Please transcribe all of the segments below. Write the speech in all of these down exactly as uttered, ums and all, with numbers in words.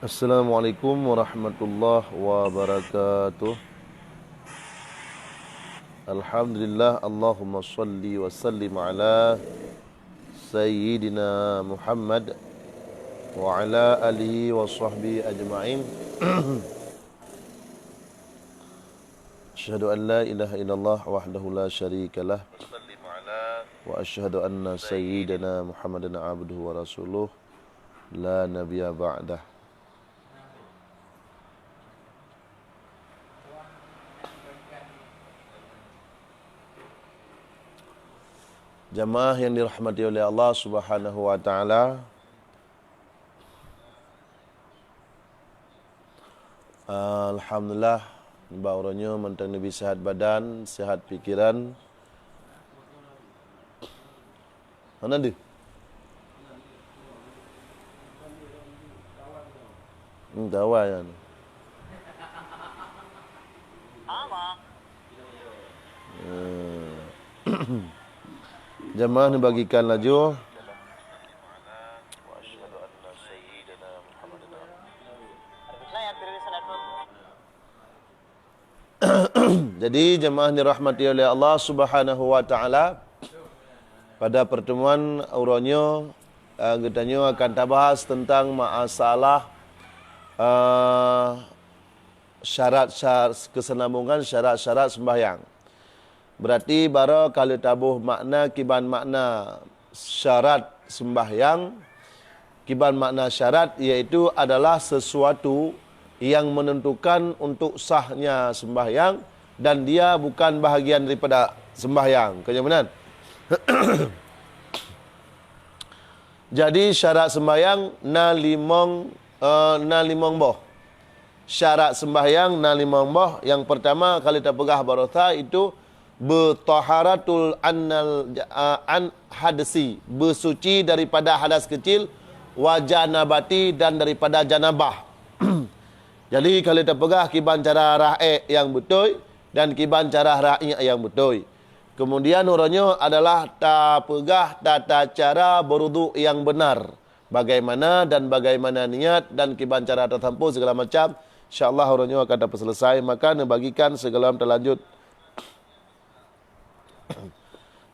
Assalamualaikum warahmatullahi wabarakatuh. Alhamdulillah, Allahumma salli wa sallim ala Sayyidina Muhammad wa ala alihi wa sahbihi ajma'in. Asyhadu an la ilaha illallah wahdahu la syarika lah. Wa asyhadu anna sayyidana Muhammadan abduhu wa rasuluh la nabiyya ba'dah. Jamaah yang dirahmati oleh Allah Subhanahu wa taala, alhamdulillah, bak uroe nyoe mantong neubi sehat badan, sehat pikiran. Hana deuh? Hmm, tawa nyan. Eh. Jamaah neubagikan laju. Jadi, jamaah dirahmati oleh Allah Subhanahu wa taala, pada pertemuan uroe nyoe, eh, geutanyoe akan tabahas tentang masalah, eh, syarat-syarat, kesinambungan syarat-syarat sembahyang. Berarti baroe ka lheueh taboh makna, kiban makna syarat sembahyang. Kiban makna syarat, yaitu adalah sesuatu yang menentukan untuk sahnya sembahyang dan dia bukan bahagian daripada sembahyang. Ka nyan meunan? Jadi, syarat sembahyang na limong, eh, na limong boh. Syarat sembahyang na limong boh. Yang pertama, ka lheueh tapeugah baroesa, itu beutaharatul anal, eh, an hadsi, beusuci daripada hadas kecil, wa janabati, dan daripada janabah. Jadi, ka lheueh tapeugah kiban cara rhah ék nyang beutôi dan kiban cara rhah iék nyang beutôi. Kemudian, uroe nyoe adalah tapeugah tata cara beuruduk nyang beunar. Bagaimana dan bagaimana niat dan kiban cara tasampôh segala macam, insya Allah uroe nyoe akan tapeuseuleusoe. Maka neubagikan sigohlom talanjut.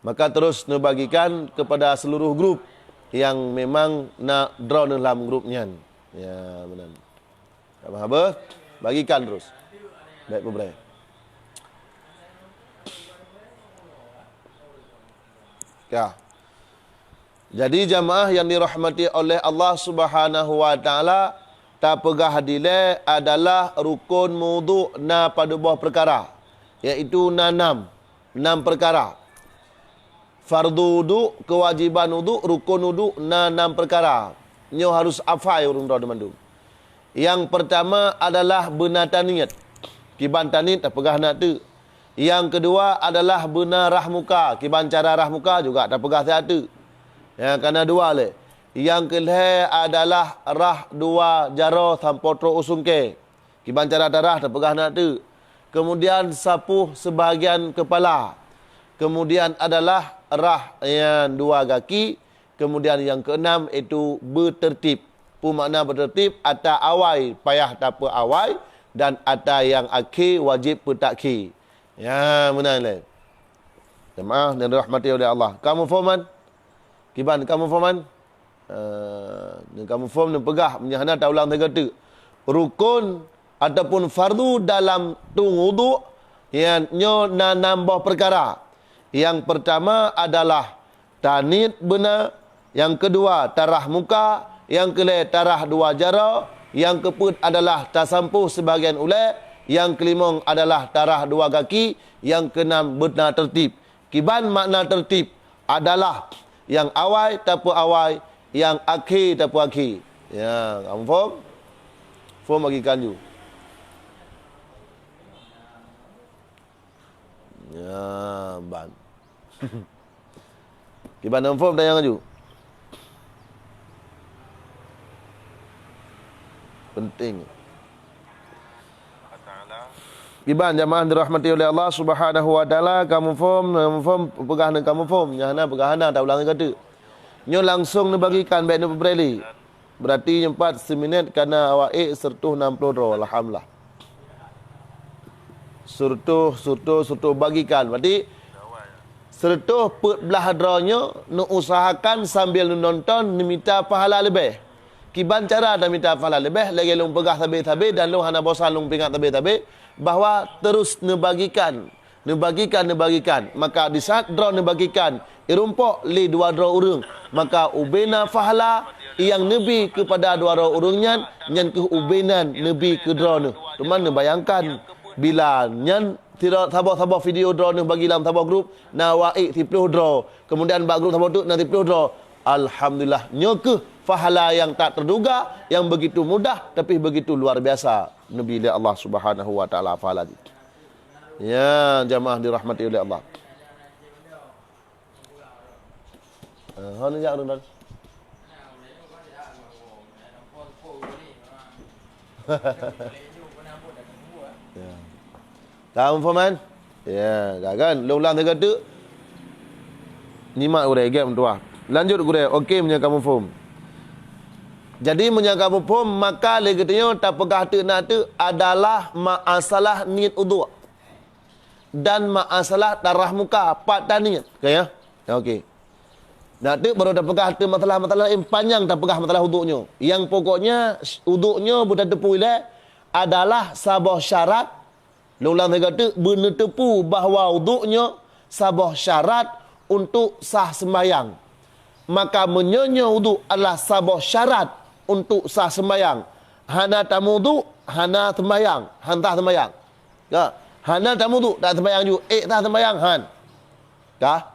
Maka terus neubagikan kepada seluruh grup yang memang na droeneuh lam grup nyan. Ya, meunan. Haba-haba, bagikan terus. Baik, peubreh. Ya. Jadi, jamaah yang dirahmati oleh Allah Subhanahu wa taala, tapeugah dilée adalah rukun wudhu na padub boh peukara, yaitu na nam, nam peukara. Fardu wudhu, kewajiban wudhu, rukun wudhu na nam peukara. Nyoe harus hafai ureuëng droe mandum. Nyang peurtama adalah beuna taniet. Kiban taniet tapeugah na teuk. Nyang keudua adalah beuna rhah muka. Kiban cara rhah muka juga tapeugah siat teuk. Nyang kana dua lé. Nyang keulhée adalah rhah dua jaroe sampoe trok u sungkée. Kiban cara tarhah tapeugah na teuk. Kemudian sapoh sebahagian keupala. Kemudian adalah rhah nyang dua gaki. Kemudian nyang keenam, yaitu beuteurtib. Peue makna beuteurtib? Ata awai payah tapeuawai dan ata nyang akhé wajéb peutakhé. Ya, meunan lé. Jamaah yang dirahmati oleh Allah. Ka muphom man? Kiban ka muphom man? Eh, nyang ka muphom neupeugah, meunyo hana taulang sigoe teuk. Rukun ataupun fardu dalam tueng wudhu, nyan nyoe na nam boh peukara. Nyang peurtama adalah taniet beuna, nyang keudua tarhah muka, nyang keulhée tarhah dua jaroe, nyang keupeuet adalah tasampôh sibahagian ulée, Nyang keulimong adalah tarah dua gaki, nyang keunam beuna tertib. Kiban makna tertib adalah nyang awai tapeuawai, nyang akhé tapeuakhé. Ya, kamu faham? Faham bagi kanju. Ya, ban. Kiban nyang faham tanyong laju. Penting. Kiban jamaah dirahmati oleh Allah Subhanahu wa taala, kamu faham, kamu faham, peugah neu kamu faham, nyang hana peugah hana, ta ulang lagi keu teuk. Nyoe langsung neubagikan, bèk neupeubreuli. Berarti nyoe pat siminét kana awak ék seureutôh nam ploh droe, alhamdulillah. Seureutôh, seureutôh, seureutôh bagikan. Berarti seureutôh peuet blaih droe nyoe neuusahakan sambil neunonton neumita pahala leubeh. Kiban cara neumita pahala leubeh, lagèe lôn peugah sabe-sabe dan lôn hana bosan lôn peuingat sabe-sabe, bahwa terus neubagikan. Neubagikan, neubagikan. Maka di saat droe neubagikan, irumpok lé dua droe ureueng, maka ubena pahala nyang neubi keupada dua droe ureueng nyan, nyan keuh ubena neubi keu droeneuh. Teuma neubayangkan, bila nyan sidroe saboh-saboh video droeneuh bagi lam saboh grup, na awak ék siploh droe, kemudian bak grup saboh teuk na siploh droe. Alhamdulillah, nyoe keuh pahala nyang tak terduga, nyang begitu mudah, tapi begitu luar biasa neubi lé Allah Subhanahu wa Taala pahala jih. Ya, jamaah dirahmati oleh Allah. Eh, hana jak, Rundon. Ya. Ka muphom kan? Ya, ka kan? Lôn ulang sigoe teuk. Nyimak gurèe, gèt meutuah. Lanjut gurèe. Oke, meunyoe ka muphom. Jadi, meunyoe ka muphom, maka lé geutanyoe tapeugah teuk na teuk adalah masalah niet uduk. Dan masalah tarah muka, pat taniet. Ka ya? Ya, oke. Na teuk baru tapeugah teuk masalah-masalah laén, panyang tapeugah masalah uduk nyoe. Nyang pokoknya, uduk nyoe beutateupeue ilèe adalah saboh syarat, lôn ulang sigoe teuk, beuneuteupeue bahwa uduk nyoe saboh syarat untuk sah seumbahyang. Maka meunyoe nyoe uduk adalah saboh syarat untuk sah seumbahyang, hana tameuduk, hana seumbahyang, han sah seumbahyang. Ka? Hana tameuduk, tak seumbahyang ju, ék sah seumbahyang, han. Ka?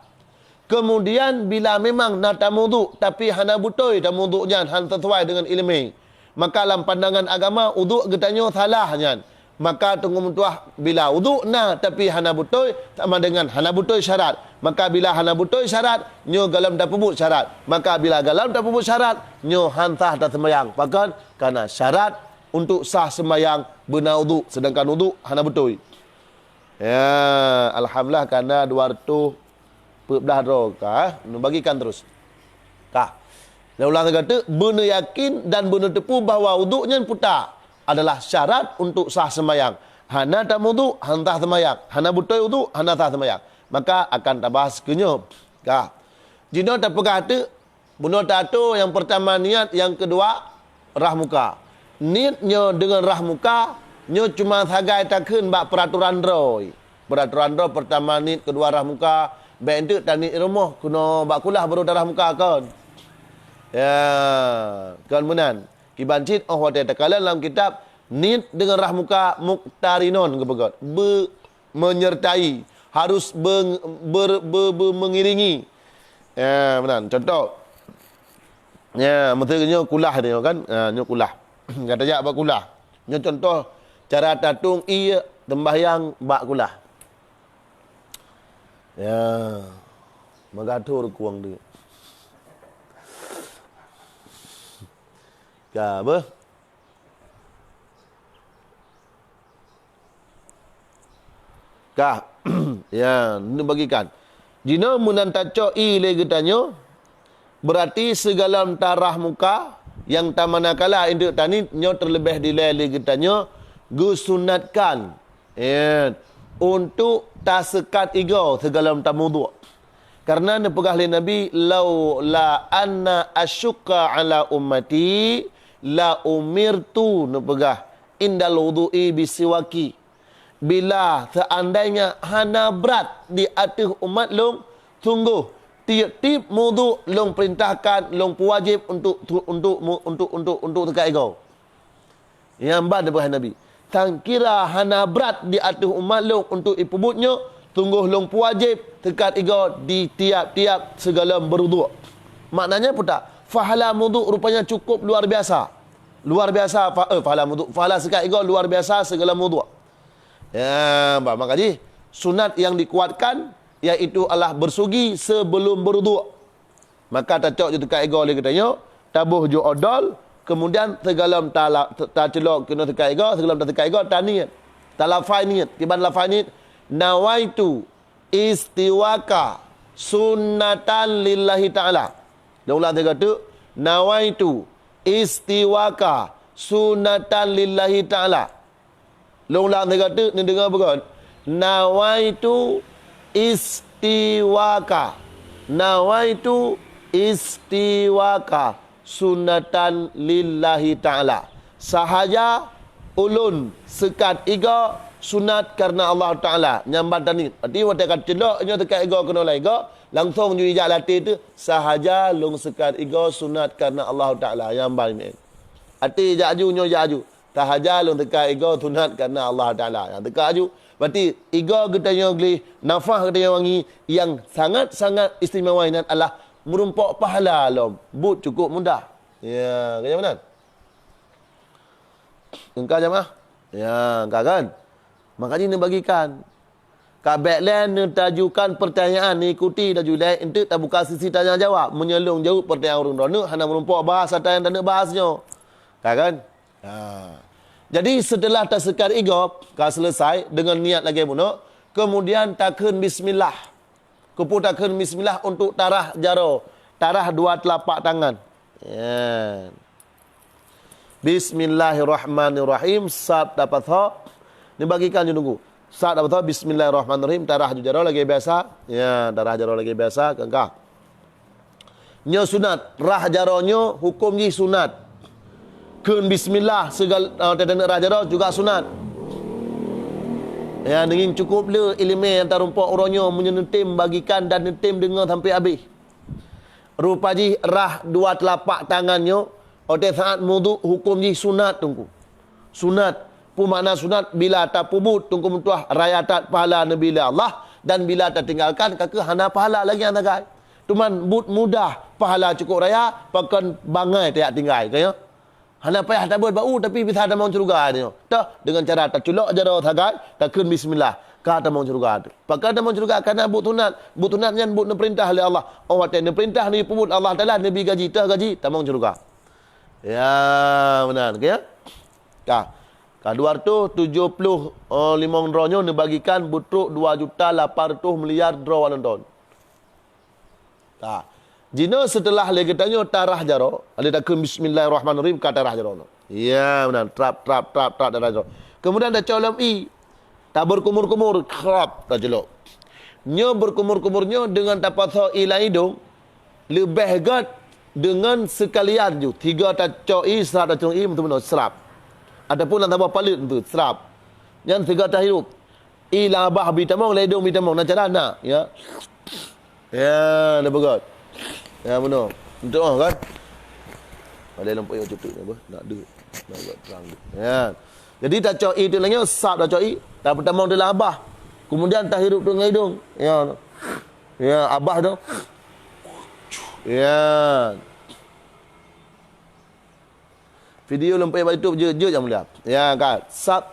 Kemudian, bila memang na tameuduk, tapi hana beutôi tameuduk nyan, han sesuai dengan ileumèe, maka lam pandangan agama, uduk geutanyoe salah nyan. Maka teungku meutuah, bila uduk na, tapi hana beutôi, sama dengan hana beutôi syarat. Maka bila hana beutôi syarat, nyoe golom tapeubuet syarat. Maka bila golom tapeubuet syarat, nyoe han sah taseumbahyang. Pakon? Karena syarat untuk sah seumbahyang beuna uduk, sedangkan uduk hana beutôi. Ya, alhamdulillah, kana dua reutôh peuet blaih droe ka, eh, neubagikan terus. Ka. Lôn ulang sigoe teuk, beuneuyakin dan beuneuteupeue bahwa uduk nyan puta adalah syarat untuk sah seumbahyang. Hana tameuduk, han sah seumbahyang. Hana beutôi uduk, hana sah seumbahyang. Maka akan tabahas keu nyoe. Ka. Jinoe tapeugah teuk, bunoe tato nyang peurtama niet, nyang keudua rah muka. Niet nyoe deungon rah muka, nyoe cuma sagai takheun bak peuratoran droe. Peuratoran droe peurtama niet, keudua rah muka, bèk enteuk taniet rumoh, keunoe bak kulah baru tarah muka kon. Ya, kon meunan. Kiban cit 'oh watèe takalon lam kitab, niet deungon rah muka muqtarinon geupeugöt. Beu-, menyertai, harus be-, ber-, be-, be-, mengiringi. Ya, meunan. Contoh. Ya, miseu nyoe kulah nyoe kan? Ha, nyoe kulah. Gata jak bak kulah. Nyoe contoh cara tatong ié teumbahyang bak kulah. Ya. Meugathor kuwang tu. Ka, beuh? Ka. Ya, neubagikan. Jinoe meunan tacok ié lé geutanyoe, berarti sigohlom tarah muka, nyang tamanakala enteuk taniet nyoe teuleubeh dilèe lé geutanyoe geusunatkan, ya, untuk taseukat igoe sigohlom tameuduk. Karena neupeugah lé Nabi, "Laula anna asyqa ala ummati la umirtu," neupeugah, "indal wudu'i bisiwaki." Bila seandainya hana brat di ateueh umat lôn, sunggoh tiep-tiep muduk lôn peurintahkan, lôn peuwajéb untuk, untuk, untuk, untuk, untuk seukat igoe. Nyang ban neupeugah Nabi, Sangkira hana brat di ateueh umat lôn untuk ipeubuet nyoe, sunggoh lôn peuwajéb seukat igoe di tiab-tiab sigohlom beuruduk. Maknanya peue that? Pahala wuduk rupanya cukup luar biasa. Luar biasa, fa-, eh, pahala wuduk, pahala seukat igoe luar biasa sigohlom wuduk. Ya, bah, maka jih, sunat yang dikuatkan, yaitu adalah bersugi sebelum berwuduk. Maka tacok ju teuka igoe lé geutanyoe, taboh ju odol, kemudian sigohlom tala-, ta-, taceulok keunoe teuka igoe, sigohlom tateuka igoe, taniet. Talafai niet, kiban lafai niet, "Nawaitu istiwaka sunnatan lillahi ta'ala." Lôn ulang sigoe teuk, "Nawaitu istiwaka sunnatan lillahi ta'ala." Lôn ulang sigoe teuk, neudeungoe beugöt. "Nawaitu istiwaka. Nawaitu istiwaka sunnatan lillahi ta'ala." Sahaja ulôn seukat igoe sunat karena Allah Ta'ala. Nyang ban taniet. Berarti watèe ka ceulok nyoe seukat igoe keunoe lam igoe, langsong ju ijak lam até teuh, "Sahaja lôn seukat igoe sunat karena Allah Ta'ala." Nyang ban meu'en. Até jak aju, nyoe jak aju. Sahaja lôn teuka igoe sunat karena Allah Ta'ala. Nyang teuka aju. Berarti igoe geutanyoe gleh, nafah geutanyoe wangi, yang sangat-sangat istimewa inan adalah meurumpok pahala lom. Buet cukup mudah. Ya, ka nyan meunan. Engka jamaah? Ya, engka kan? Maka jih neubagikan. Ka bèk lé neutajukan peurtanyaan, neuikuti laju lé, eunteuk tabuka sesi tanya jawab. Meunyoe lôn jaweueb peurtanyaan ureueng droeneuh, hana meurumpok bahas ata nyang taneuk bahas nyoe. Ka kan? Ha. Jadi, seuteulah taseukat igoe ka seuleusai deungon niat lagèe bunoe, keumudian takheun bismillah. Keupeue takheun bismillah? Untuk tarah jaroe, tarah dua teulapak tangan. Ya. Bismillahirrahmanirrahim. Sab dapat tho. Neubagikan ju teungku. Sab dapat tho. Bismillahirrahmanirrahim. Tarah ju jaroe lagèe biasa. Ya, tarah jaroe lagèe biasa. Keungka. Nyoe sunat. Rah jaroe nyoe huköm jih sunat. Kheun bismillah sigoe, eh, teudeungoe rah jaroe juga sunat. Ya, ngieng cukup le ileumèe nyang tarumpok uroe nyoe meunyoe neutem bagikan dan neutem deungoe sampoe habéh. Rupa jih rah dua teulapak tangan nyoe, watèe saat wudhu huköm jih sunat, Teungku. Sunat. Peue makna sunat? Bila tapeubuet, Teungku meutuah, raya that pahala neubri lé Allah, dan bila tatinggalkan, ka keuh hana pahala lagèe nyan sagai. Teuma buet mudah, pahala cukup raya, pakon bangai tajak tinggai, ka nyo? Hana payah tabeuet bak u, tapi bisa tamong syeuruga nyoe. Toh, deungon cara taculok jaroe sagai, takheun bismillah, ka tamong syeuruga teuh. Pakon tamong syeuruga? Karena buet sunat. Buet sunat nyan buet neupeurintah lé Allah. Oh, watèe neupeurintah neupeubuet, Allah Taala neubri gaji, toh gaji, tamong syeuruga. Ya, meunan, ka, ya? Ka. Ka dua ratus tujuh puluh limong droe nyoe neubagikan beutrok dua juta lapan ratus miliar droe nonton. Ka. Jinoe seuteulah lé geutanyoe tarah jaroe, lé takheun bismillahirrahmanirrahim, ka tarah jaroe nyoe. Ya, meunan, trap, trap, trap, trap, tarah jaroe. Keumudian tacok lom ie, tabeurkumur-kumur, krap, taculok. Nyoe beurkumur-kumur nyoe deungon tapasoe ie lam idong, leubeh göt deungon seukalian ju. Tiga tacok ie, srap tacok ie, meuteumeunoe, srap. Ataupun lam saboh paleuet tu, srap. Nyan tiga tahirup. Ie lam babah bi tamong, lam idong bi tamong, na cara na, ya. Ya, na beugöt. Ya, bunoe. Untuk, oh, kan? Ada lom payah cukup ni, apa? Nak deuh. Nak buat terang deuh. Ya. Jadi, tacok ie tu lagèe nyoe, sab tacok ie, tapeutamong di lam babah. Kemudian, tahirup tu ngon idong. Ya. Ya, babah tu. Ya. Video lom payah bak YouTube, jeuet-jeuet nyang mulia. Ya, kan? Sab.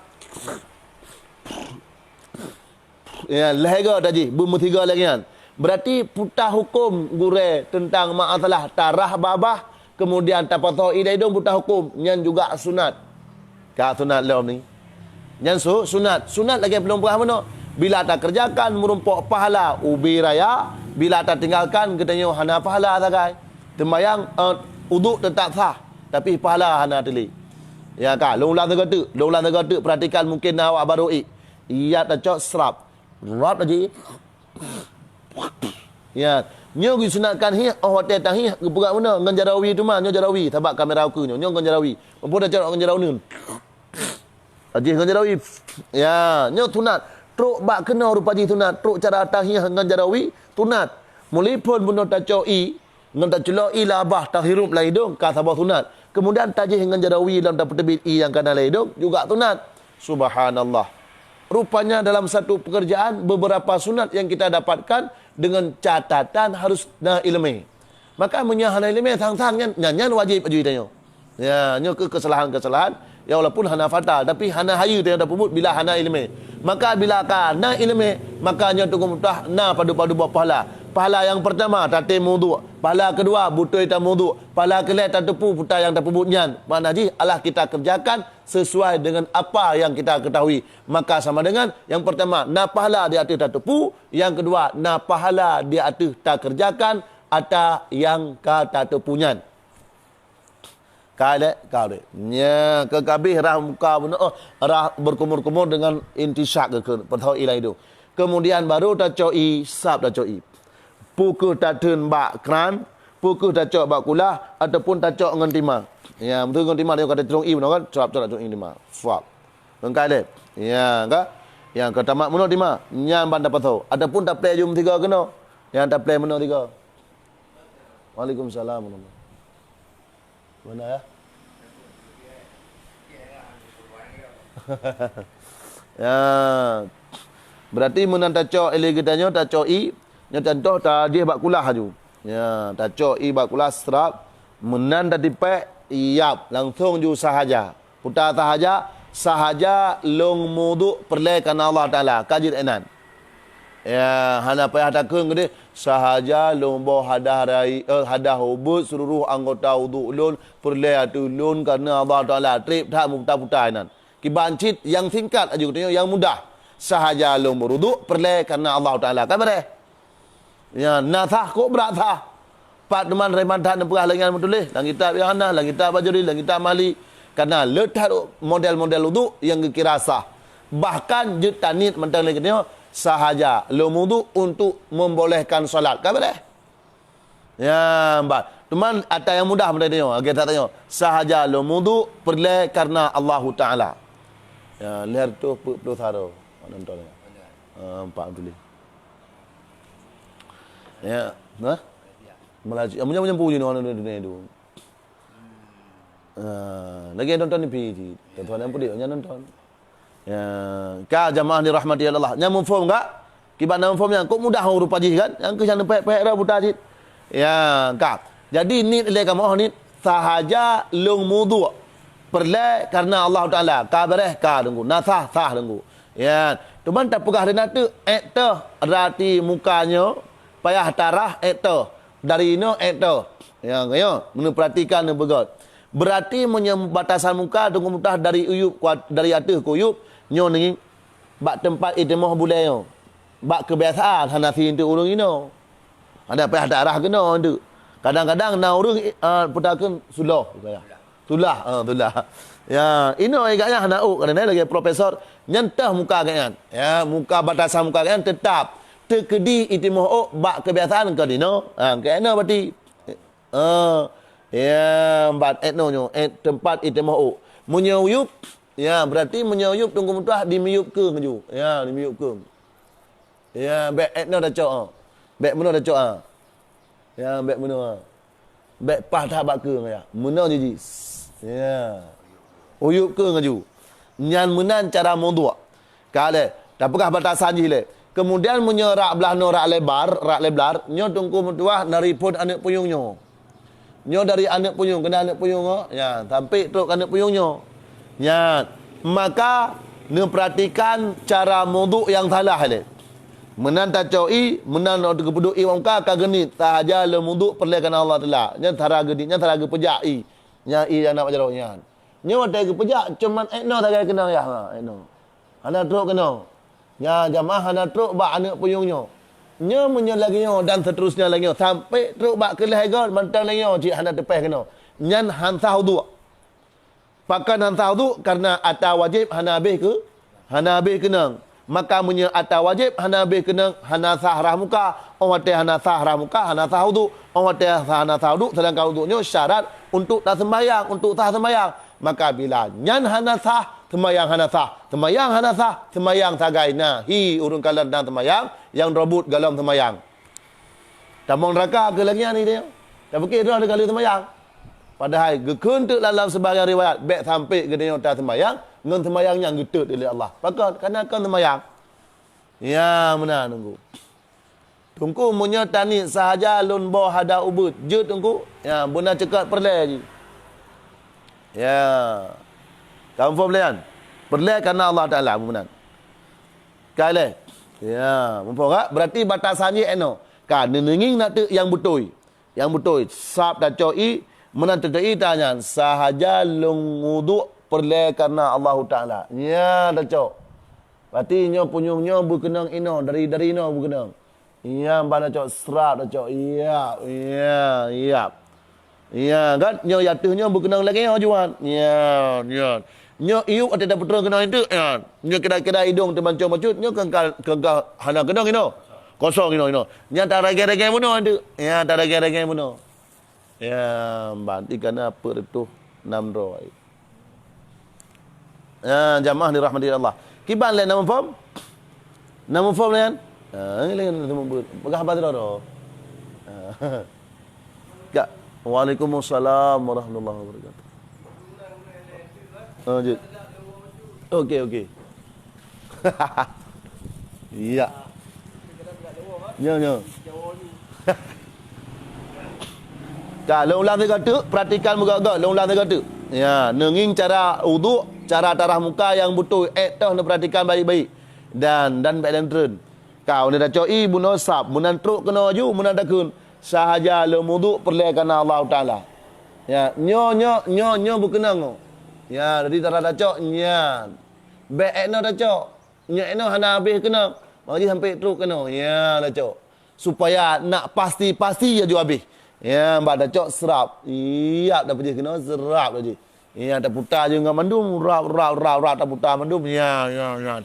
Ya, lhèe go tadi, beumeutiga lagèe nyan. Berarti peue huköm gurèe teuntang masalah tarah babah, keumudian tapasoe ie lam idong, peue huköm, nyan juga sunat. Ka sunat lom ni. Nyan su-, sunat. Sunat lagèe peulom peugah meunoe. Bila takeureujakan meurumpok pahala ubé raya, bila tatinggalkan geutanyoe hana pahala sagai. Teumbayang, eh, uduk teutap sah, tapi pahala hana teuléh. Ya ka, lôn ulang sigoe teuk, lôn ulang sigoe teuk, perhatikan mungkin na awak baru ék. Iya tacok srap. Rap laju. Ya, nyoe geusunatkan hieh, oh watèe tahieh geupeugah meunoe ngon jaroe wie teuma, nyoe jaroe wie, sabab kamera ukeue nyoe, nyoe ngon jaroe wie. Muphom tacok ngon jaroe uneuen. Ajih ngon jaroe wie. Ya, nyoe sunat. Trok bak keunoe rupa jih sunat. Trok cara tahieh ngon jaroe wie sunat. Meulipon bunoe tacok ie, ngon taculok ie lam babah, tahirup lam idong, ka saboh sunat. Kemudian tajih ngon jaroe wie lom tapeuteubiet ie nyang ka na lam idong, juga sunat. Subhanallah. Rupanya dalam satu pekerjaan, beberapa sunat yang kita dapatkan dengan catatan harus na ileumé. Maka meunyoe hana ileumé, sang-sang nyan, nyan, nyan wajéb aju tanyoe. Ya, nyoe keuh keusalahan-keusalahan, ya, walaupun hana fatal, tapi hana hayeue tanyoe tapeubuet bila hana ileumé. Maka bila ka na ileumé, maka nyoe teungku mutah na padub-padub boh pahala. Pahala nyang peurtama, tatem wudhu. Pahala keudua, beutôi tameuwudhu. Pahala keulhèe, tateupeue peue nyang tapeubuet nyan. Makna jih, alah kita kerjakan sesuai dengan apa yang kita ketahui. Maka sama dengan, yang pertama, na pahala di ateueh tateupeue, yang kedua, na pahala di ateueh takerjakan ata nyang ka tateupeue nyan. Ka lé, ka lé. Nya, keu kabeh rhah muka bunoe, oh, rhah berkumur-kumur dengan intisyak ke, ke, peutho ilang idong. Kemudian baru tacok ie, sab tacok ie. Peu kheueh tatheun bak kran, peu kheueh tacok bak kulah, ataupun tacok ngon timah. Ya, beutôi ngon timah, dia kata terung ie bunoe kan, sab, sab terung ie timah. Sab. Lengkai lé. Ya, ka? Yang ke tamat bunoe timah, nyan ban tapasoe. Ataupun taplè jeuem tiga keunoe. Yang taplè bunoe tiga. Waalaikumsalam warahmatullahi. Mana ya? Ya. Berarti meunan tacok ilée geutanyoe, tacok ie, nyoe contoh tajih bak kulah aju. Ya, tacok ie bak kulah srab, meunan tatipék, yap, langsong ju sahaja. Puta sahaja, sahaja lôn muduk peureulée kareuna Allah Taala, ka jeuet inan. Ya, hana payah takheun keudeh, sahaja lôn boh hadah rai-, eh, hadah ubeuet seuluruh anggota uduk lôn peureulée ateueh lôn kareuna Allah Taala, treb that meuputa-puta inan. Kiban cit nyang singkat aju geutanyoe nyang mudah. Sahaja lôn beuruduk peureulée kareuna Allah Taala. Ka beureh? Ya, na sah kok brat sah. Pat teuma reman that neupeugah lagée nyan meutuléh, lam kitab Ianah, lam kitab Bajuri, lam kitab Malik. Kareuna le that model-model uduk nyang geukira sah. Bahkan jeuet taniet mantong lagée nyoe, sahaja lôn muduk untuk membolehkan salat. Ka beureh? Ya, bah. Teuma ata nyang mudah mantong tanyoe, lagée that tanyoe. Sahaja lôn muduk peureulée kareuna Allahu Taala. Ya, lhèe reutôh peuet ploh saro. Nonton ya. Ha, empat puluh. Ya, nah. Melaju, meunyoe meunyoe puji nonton dunia itu. Ah, lagée nonton T V cit. Tuan-tuan nyang peudeh nyang nonton. Ya, ka jamaah dirahmati Allah. Nyang muphom ka? Kiban nyang muphom nyan kok mudah rupa jih kan? Nyang keuh nyang neupék-pék dah buta cit. Ya, ka. Jadi niet ilée kamoe niet sahaja lôn muduk. Peureulée kareuna Allah Taala. Ka beureh ka deungku. Na sah sah deungku. Ya, teuma tapeugah di na teuk, ék teuh rati muka nyoe payah tarah ék teuh. Dari inoe ék teuh. Ya, ya, meuneuperatikan neubeugét. Berarti meunyoe batasan muka teungku mutah dari uyup kuat, dari ateueh keu uyup, nyoe ni bak teumpat itimoh bulée nyoe. Bak keubiasaan hana sieunteuk ureuëng inoe. Hana payah tarah keunoe teuk. Kadang-kadang na ureuëng, eh, peutakeun suloh. Sulah, ha, sulah. Ya, inoe gobnyan hana ôk, kadang lagée profesor, nyan teuh muka gobnyan. Ya, muka batasan muka gobnyan teutap teukeudi itimoh ôk bak keubiasaan keu dinoe. Ha, keu inoe berarti. Ha, ya, bat etno nyoe, et, teumpat itimoh ôk. Meunyoe uyup, ya, berarti meunyoe uyup teungku mutah dimiyup keueng ju. Ya, dimiyup keueng. Ya, bék etno tacok, ha. Bék meunoe tacok, ha. Ya, bék meunoe, ha. Bék paih that bak keueng ya. Meunoe jiji. Ya. Uyup keueng aju. Nyan meunan cara muduk. Ka lé, tapeugah batasan jih lé. Kemudian meunyoe rak blaih noe rak lebar, rak lebar, nyoe teungku meutuah dari phon aneuëk puyueng nyoe. Nyoe dari aneuëk puyueng, keunan aneuëk puyueng nyoe, ya, sampai trok keu aneuëk puyueng nyoe. Ya, maka neuperatikan cara muduk nyang salah lé. Meunan tacok ie, meunan geupeuduk ie muka ka geuniet, sahaja lé muduk peureulée kareuna Allah Taala. Nyan cara geuniet, nyan cara geupeujak ie. Nyan ie nyang na bak jaroe nyan. Nyoe watée geupeujak, cuman etno sagai keunong ya, ha, etno. Hana trok keunoe. Nya jamaah hana trok bak aneuëk puyueng nyoe. Nyoe meunyoe lagée nyoe dan seterusnya lagée nyoe, sampai trok bak keuleue goe mantong lagée nyoe cit hana teupéh keunoe. Nyan han sah uduk. Pakon han sah uduk? Kareuna ata wajéb hana habéh keu, hana habéh keunong. Maka meunyoe ata wajéb hana habéh keunong, hana sah rhah muka. Óh watée hana sah rhah muka, hana sah uduk. Óh watée hana sah uduk, sedangkan uduk nyoe syarat untuk taseumbahyang, untuk sah seumbahyang. Maka bila nyan hana sah, seumayang hana sah. Seumayang hana sah, seumayang sagai na. Hi ureuëng kalon dan seumayang nyang robot golom seumayang. Tamong neuraka keu lagée nyan idéh. Tapeuke droe teuka lheueh seumayang. Padahai geukheun teuk lam sebagian riwayat, bék sampai geutanyoe taseumayang Ngon seumayang nyan geutot lé Allah. Pakon? Karena kon seumayang. Ya, meunan Teungku. Teungku, meunyoe taniet sahaja lôn boh hada ubeut, jeuet Teungku? Ya, beuna ceukat peureulée jih. Ya. Ka muphom lé nyan? Peureulée karena Allah Taala, meunan. Ka lé? Ya, muphom ka? Berarti batasan jih inoe. Ka neuneungieng na teuk nyang beutôi. Nyang beutôi, sab tacok ié, meunan tacok ié tanyan, sahaja lôn uduk peureulée karena Allahu Taala. Nyan tacok. Berarti nyoe punyueng nyoe beukeunong inoe, dari, dari inoe beukeunong. Nyan ban tacok srap tacok, iya, iya, iya. Iya, kan? Nyoe ateueh nyoe beukeunong lagée nyoe juan. Nyan, nyan. Nyoe iup watée tapeutron keunoe teuk, nyan. Nyoe kira-kira idong teumancong bacut, nyoe keungka, keungka hana keunong inoe. Kosong inoe, inoe. Nyan taragée-ragée bunoe teuk. Nyan taragée-ragée bunoe. Ya, ban, ié ka na peuet reutôh nam droe. Ya, jamaah dirahmati Allah. Kiban lé na muphom? Na muphom lé nyan? Ha, lé nyan na muphom. Peugah haba sidroe. Ha. Ka. Waalaikumsalam warahmatullahi wabarakatuh. Ha, jeuet. Okey, okey. Iya. Nyo, nyo. Ka, lôn ulang sigoe teuk, perhatikan meugot-got, lôn ulang sigoe teuk. Ya, neungieng cara uduk, cara tarah muka nyang beutôi, ék toh neuperhatikan baik-baik. Dan, dan bék lôn treun. Ka, uneun tacok ié bunoe sab, meunan trok keunoe aju, meunan takheun. Sahaja lôn uduk peureulée karena Allah Taala. Ya, nyo, nyo, nyo, nyo beukeunong. Ya, jadi tarah tacok nyan. Bék ék noe tacok. Nyoe inoe hana habéh keunong, maka jih sampai trok keunoe. Ya, tacok. Supaya nak pasti-pasti aju habéh. Ya, bak tacok serap. Iap dah pejih keunoe, serap dah jih. Ya, taputa je ngon mandum, rap, rap, rap, rap, taputa mandum. Ya, ya, ya.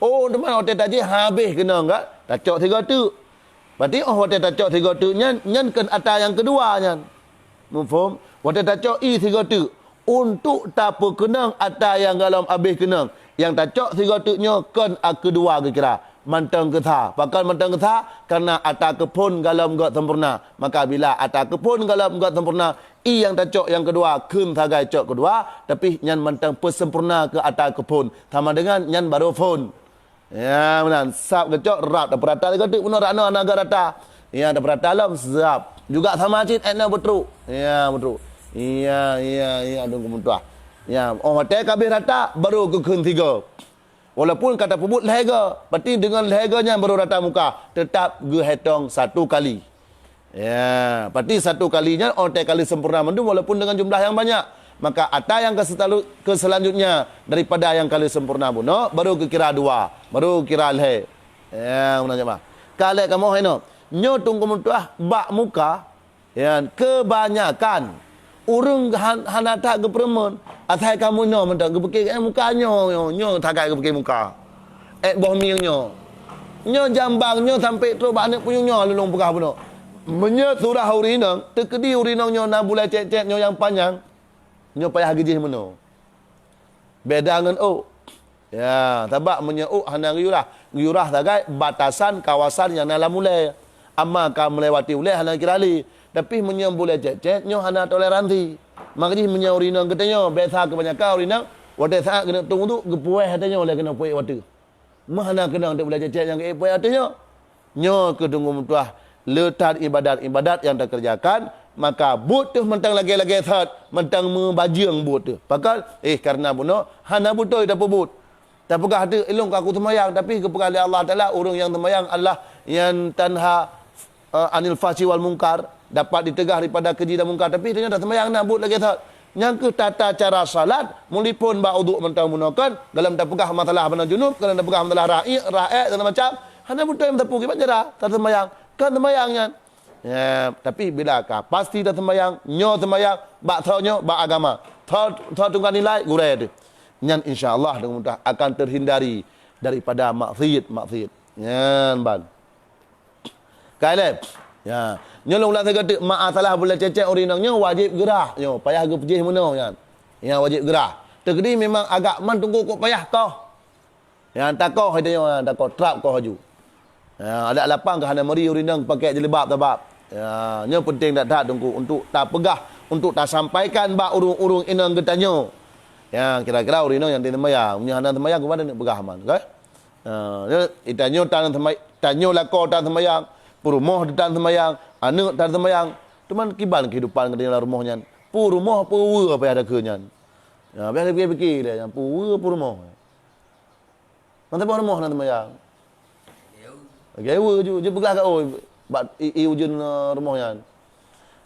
Oh, teuma watée tajih habéh keunong ka, tacok sigoe teuk. Berarti oh watée tacok sigoe teuk nyan, nyan keu ata nyang keudua nyan. Muphom? Watée tacok ié sigoe teuk, untuk tapeukeunong ata nyang golom habéh keunong, nyang tacok sigoe teuk nyoe kon a keudua geukira, mantong keu sa. Pakon mantong keu sa? Karena ata keuphon golom göt sempurna. Maka bila ata keuphon golom göt sempurna, ié nyang tacok nyang keudua kheun sagai cok keudua, tapi nyan mantong peusempurna keu ata keuphon. Sama dengan nyan barô phon. Ya, meunan. Sab geucok rap, tapeurata sigoe teuk bunoe rap noe hana geuh rata. Ya, tapeurata lom sab. Juga sama cit ék noe beutrok. Ya, beutrok. Ya, ya, ya, dong keumuntah. Ya, oh watée ka habéh rata, barô geukheun sigoe. Walaupun ka tapeubuet lhée goe, berarti deungon lhée goe nyan barô rata muka, teutap geuhitong satu kali. Ya, berarti satu kali nyan oh watée kali sempurna mandum walaupun dengan jumlah nyang banyak. Maka ata nyang keusetalu-, keuselanjutnya daripada nyang kali sempurna bunoe, barô geukira dua, barô geukira lhée. Ya, meunan jamaah. Ka lhée kamoe inoe. Nyoe Teungku meutuah bak muka, ya, kebanyakan ureuëng han-, hana that geupeureumeun, asai kamoe inoe mantong geupike, eh, muka nyoe, nyoe, nyoe that geupike muka. Eh, boh mieng nyoe. Nyoe jambang nyoe sampai trok bak aneuk punyueng nyoe lôn peugah bunoe. Meunyoe surah ureuëng inong, teukeudi ureuëng inong nyoe na bulée cét-cét nyoe nyang panyang, nyoe payah geujih meunoe. Beda ngon ôk. Ya, sabab meunyoe ôk hana geuyurah, geuyurah sagai batasan kawasan nyang na lam ulée. Ama ka meulewati ulée hana kira lé. Tapi meunyoe bulée cét-cét nyoe hana toleransi. Maka jih meunyoe ureuëng inong geutanyoe, biasa keubanyakan ureuëng inong watée saát keuneuk tueng uduk geupuéh ateueh nyoe lé keuneuk puéh watée. Meuhana keunong teuk bulée cét-cét nyang geuék puéh ateueh nyoe. Nyoe keuh Teungku meutuah le that ibadat-ibadat nyang takeureujakan, maka buet teuh mantong lagée-lagée that, mantong meubajeueng buet teuh. Pakon? Eh, kareuna bunoe hana beutôi tapeubuet. Tapeugah teuk, "Ilôn ka kuseumayang," tapi geupeugah lé Allah Taala, ureuëng nyang seumayang adalah nyang tanha eh, anil fahsyi wal mungkar, dapat diteugah daripada keuji dan mungkar, tapi tanyoe taseumayang na buet lagée that. Nyang keuh tata cara salat, mulipon bak uduk mantong bunoe kon, golom tapeugah masalah meunan junub, golom tapeugah masalah ra'i, ra'ek, segala macam, hana beutôi meusapeue kiban cara taseumayang, kon seumayang nyan. Ya, tapi bila ka pasti taseumayang, nyoe seumayang, bak tho nyoe, bak agama, tho, tho tungga nilai, gurée teuh. Nyan insya Allah dengan mudah akan terhindari daripada maksiat-maksiat. Nyan ban. Ka ilée. Ya. Nyoe lôn ulang sigoe teuk, masalah bulée cét-cét ureuëng inong nyoe wajéb geurah. Nyoe payah geupeujih meunoe nyan. Ya, wajéb geurah. Teukeudi memang agak man teungku kok payah koh. Ya, takoh itu nyoe, takoh trap koh aju. Ya, adak lapang keu hana meuri ureuëng inong pakai jilbab sabab. Ya, nyoe penting that-that teungku untuk tapeugah, untuk tasampaikan bak ureuëng-ureuëng inong geutanyoe. Ya, kira-kira ureueng inong nyang tem seumayang. Meunyoe hana seumayang, kuman neupeugah man, kan? Ha, nyoe, tanyoe tan seumay-, tanyoe lakoe tan seumayang, peurumoh tan seumayang, aneuk tan seumayang. Teuma kiban keuhidupan geutanyoe lam rumoh nyan. Peurumoh, peuweue payah takheun nyan. Ya, payah pikir-pikir lé nyan, peuweue, peurumoh. Mantong rumoh na seumayang. Lagèe weue ju, ju peugah ka, oh, bak i, i ujeuen, eh, rumoh nyan.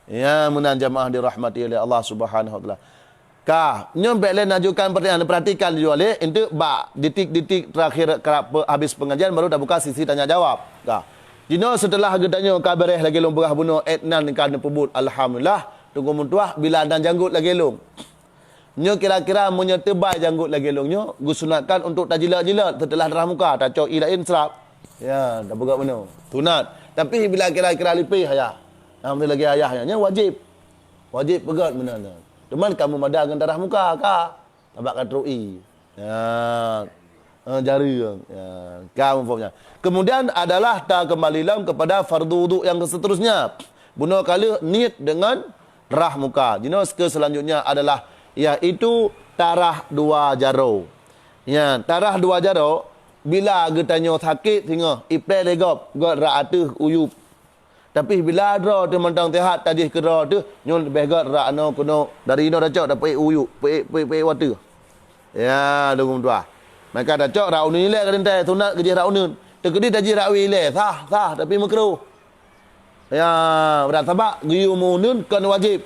Ya, meunan jamaah dirahmati oleh Allah Subhanahu wa Taala. Ka, nyoe bèk lé najukan pertanyaan, perhatikan ju aleh, enteuk bak detik-detik terakhir karab pe-, habis pengajian baru tabuka sesi tanya jawab. Ka. Jinoe seuteulah geutanyoe ka beureh lagèe lôn peugah bunoe, èt nan ka neupeubuet, alhamdulillah, teungku meutuah bila na janggot lagèe lôn. Nyoe kira-kira meunyoe teubai janggot lagèe lôn nyoe, geusunatkan untuk tajilat-jilat seuteulah darah muka, tacok ié laén seurap. Ya, tapeugöt meunoe. Sunat. Tapi bila kira-kira lipéh ayah. Nah, beutôi lagèe ayah nyan, nyan wajéb. Wajéb peugöt meunan nyan. Teuma kamoe mada ngon darah muka ka. Tabak ka trok ié. Ya. Eh, jari. Ya. Ka muphom nyan. Kemudian adalah takeumbali lom kepada fardu wudhu yang seterusnya. Bunoe ka lheueh niet dengan darah muka. Jinoe ke selanjutnya adalah, yaitu tarah dua jaroe. Ya, tarah dua jaroe, bila geutanyoe sakét singoh, iplè lé gob, göt rot ateueh u yup. Tapi bila droe teuh mantong seuhat, tajih keu droe teuh, nyoe leubeh göt rot inoe keunoe, dari inoe tacok tapeuék u yup, peuék, peuék, peuék u ateueh. Ya, dum tuah. Maka tacok rot uneuen ilèe ka teuntèe, sunat geujih rot uneuen. Teukeudi tajih rot wie ilèe, sah, sah, tapi meukruh. Ya, brat sabab geuyue meu-uneuen kon wajéb.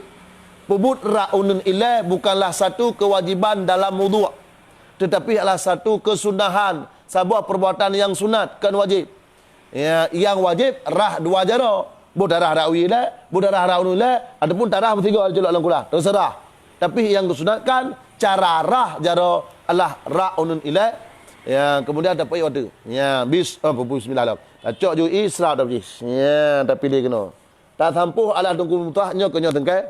Peubuet rot uneuen ilèe bukanlah satu kewajiban dalam wudhu, tetapi adalah satu kesunahan, saboh perbuatan yang sunat, kon wajéb. Ya, nyang wajéb rah dua jaroe. Boh tarah rot wie ilèe, boh tarah rot uneuen ilèe, ataupun tarah meusigoe colok lam kulah. Teuseurah. Tapi nyang geusunatkan, cara rah jaroe adalah rot uneuen ilèe. Ya, kemudian tapeuék u ateueh. Ya, bis-, oh, bismillah lom. Tacok ju ié seurap tapeuék. Ya, tapiléh keunoe. Tasampôh alah teungku meutuah nyoe keu nyoe teungkai.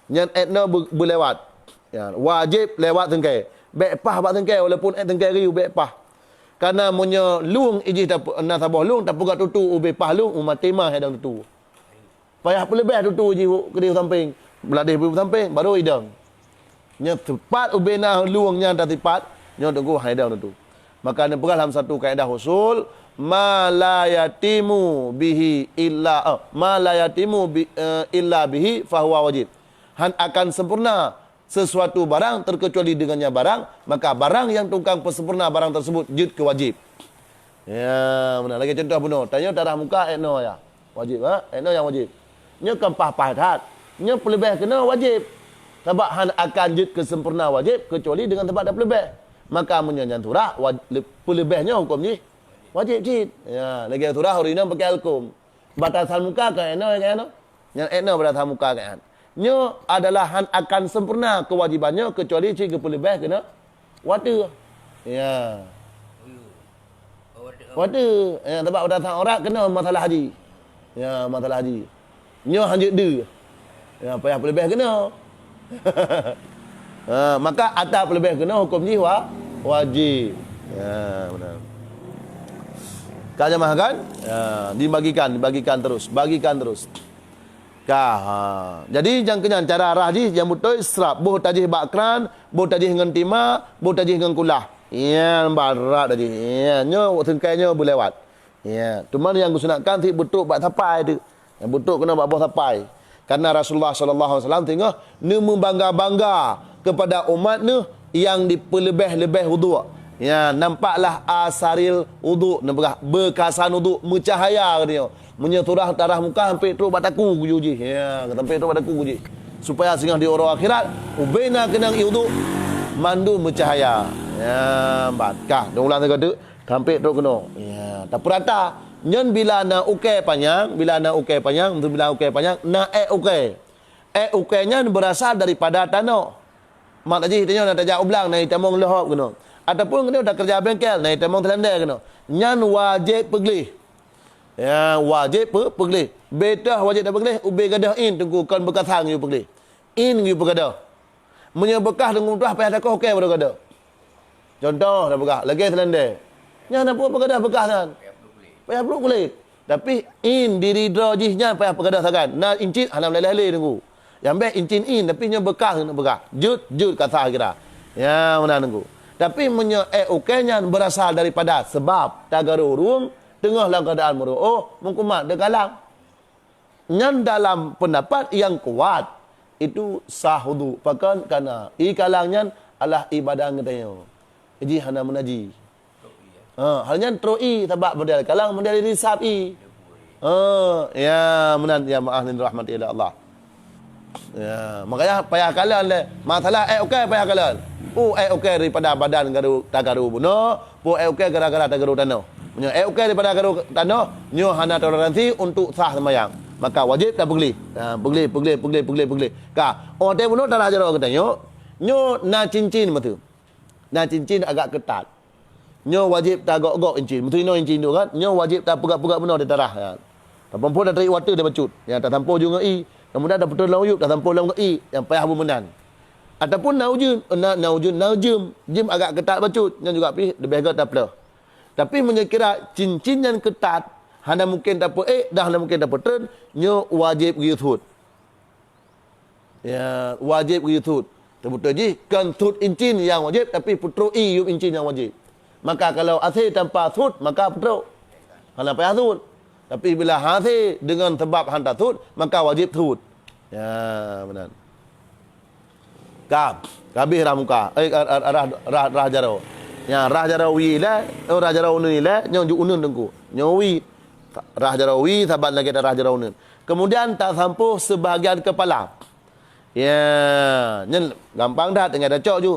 Nyan èt nyoe beu-, beulewat. Ya, wajéb lewat teungkai. Bèk paih bak teungkai, walaupun èt teungkai geuyue bèk paih. Karena meunyoe lueng ijih tap-, na saboh lueng tapeugöt tutu ubé paih lueng, u maté ma hai dong tutu. Payah peuleubeh tutu jih u, keudéh u sampéng, beuladéh u sampéng, baru idong. Nyoe teupat ubé na lueng nyan tasipat, nyoe teungku hai dong tutu. Maka neupeugah lam satu kaedah usul, "Ma la yatimu bihi illa, eh, ma la yatimu bi, eh, illa bihi fahuwa wajib." Han akan sempurna sesuatu barang terkecuali dengannya barang, maka barang yang tukang peusempurna barang tersebut jeuet keu wajéb. Ya, meunan. Lagèe contoh bunoe, tanyoe tarah muka èt nyoe ya. Wajéb, ha? Èt nyoe nyang wajéb. Nyoe kon paih-paih that. Nyoe peuleubeh keunoe wajéb. Sabab han akan jeuet keu sempurna wajéb kecuali deungon sabab tapeuleubeh. Maka meunyoe nyan surah, waj-, le-, peuleubeh nyoe huköm jih wajéb cit. Ya, lagèe surah ureueng inong pakè alkum. Batasan muka ka èt nyoe, ka èt nyoe. Nyan èt nyoe batasan muka ka èt. Nyoe adalah han akan sempurna keuwajiban nyoe keucuali cit geupeuleubeh keunoe watèe. Ya. Watèe. Ya, sabab batasan aurat keunoe masalah haji. Ya, masalah haji. Nyoe han jeuet deuh. Ya, payah peuleubeh keunoe. Ha, maka ata peuleubeh keunoe huköm jih wa-, wajéb. Ya, meunan. Ka jamaah kan? Ya, dibagikan, dibagikan terus, bagikan terus. Ka, ha. Jadi nyang keu nyan cara rah jih nyang beutôi seurap, boh tajih bak kran, boh tajih ngon tima, boh tajih ngon kulah. Ya, barat tajih. Ya, nyoe teungkai nyoe beulewat. Ya, teuma nyang geusunatkan cit beutrok bak sapai teuh. Nyang beutrok keunoe bak boh sapai. Karena Rasulullah sallallahu alaihi wasallam singoh neumeubangga-bangga keupada umat neuh nyang dipeuleubeh-leubeh wudhu. Ya, nampaklah asaril wudhu, neupeugah beukasan wudhu meucahaya geutanyoe. Meunyoe surah tarah muka sampai trok bak takue geuyue jih. Ya, sampai trok bak takue geuyue jih. Supaya singoh di uroe akhirat, ubé na keunong ié wudhu, mandum meucahaya. Ya, ban. Ka, neulang sigoe teuk. Tampék trok keunoe. Ya, tapeurata. Nyan bila na ukée panyang, bila na ukée panyang, bila ukée panyang, na ék ukée. Ék ukée nyan beurasal daripada tanoh. Mak tajih tanyoe na tajak u blang, na itamong leuhop keunoe. Ataupun keunoe takeureuja bengkel, na itamong teulandée keunoe. Nyan wajéb peugleh. Ya, wajéb peu-, peugleh. Betoh wajéb tapeugleh, ubé gadôh in teungku kon beukasang geuyue peugleh. In geuyue peugadôh. Meunyoe beukah teungku tuah payah takoh ukée baroe gadôh. Contoh tapeugah, lagée teulandée. Nyan na peue peugadôh beukah nyan? Payah pluek kulét. Tapi in diri droe jih nyan payah peugadôh sagan. Na incit hana meuleleh lé teungku. Nyang bék incit in, tapi nyoe beukah keuneuk peugah. Jeuet, jeuet ka sah kira. Ya, meunan Teungku. Tapi meunyoe ék ukée nyan beurasal daripada sabab tagaru ureuëng teungoh lam keuadaan meuruôh, meukumat deukalang. Nyan dalam peundapat nyang kuat, itu sah udhu. Pakon? Karena ié kalang nyan adalah ié badan geutanyoe. Jih hana meunaji. Ha, hal nyan trok ié, sabab model kalang, model risap ié. Ha, ya, meunan ya jamaah nyang dirahmati Allah. Ya, makanya payah kalon lé. Masalah ék ukée payah kalon. Peue ék ukée daripada badan garu, tagaru bunoe, peue ék ukée gara-gara tagaru tanoh. Meunyoe ék ukée daripada garu tanoh, nyoe hana toleransi untuk sah seumayang. Maka wajéb tapeugleh. Ha, peugleh, peugleh, peugleh, peugleh, peugleh. Ka, oh watée bunoe tarah jaroe geutanyoe, nyoe na cincin meuteue. Na cincin agak keutat. Nyoe wajéb tagok-gok incin. Meuteue inoe incin tu kan. Nyoe wajéb tapeugah-peugah bunoe di tarah. Ya. Tapumpôh, tatarék u ateueh, tabacut. Ya, tasampôh ju ngon ié. Keumudian tapeutrön lam u yup, tasampôh lom ngon ié. Nyang payah beumeunang. Ataupun na ujeuen, na, na ujeuen, na jeuem. Jeuem agak keutat bacut. Nyan juga pih leubeh gét tapleuh. Tapi meunyoe kira cincin nyan keutat, hana mungken tapeuék dan hana mungken tapeutrön, nyoe wajéb geuyue thot. Ya, wajéb geuyue thot. Teubeutôi jih, kon thot incin nyang wajéb, tapi peutrok ié yup incin nyang wajéb. Maka kalau hasé tanpa thot, maka peutrok. Hana payah thot. Tapi bila hasé deungon sabab hana thot, maka wajéb thot. Ya, meunan. Ka, ka habéh rah muka. Eh, rah, rah, rah, rah jaroe. Ya, rah jaroe wie lé, oh, rah jaroe uneuen lé, nyoe ju uneuen Teungku. Nyoe wie. Rah jaroe wie, saban lagée rah jaroe uneuen. Keumudian tasampôh seubahagian keupala. Ya, nyan gampang that, tinggai tacok ju.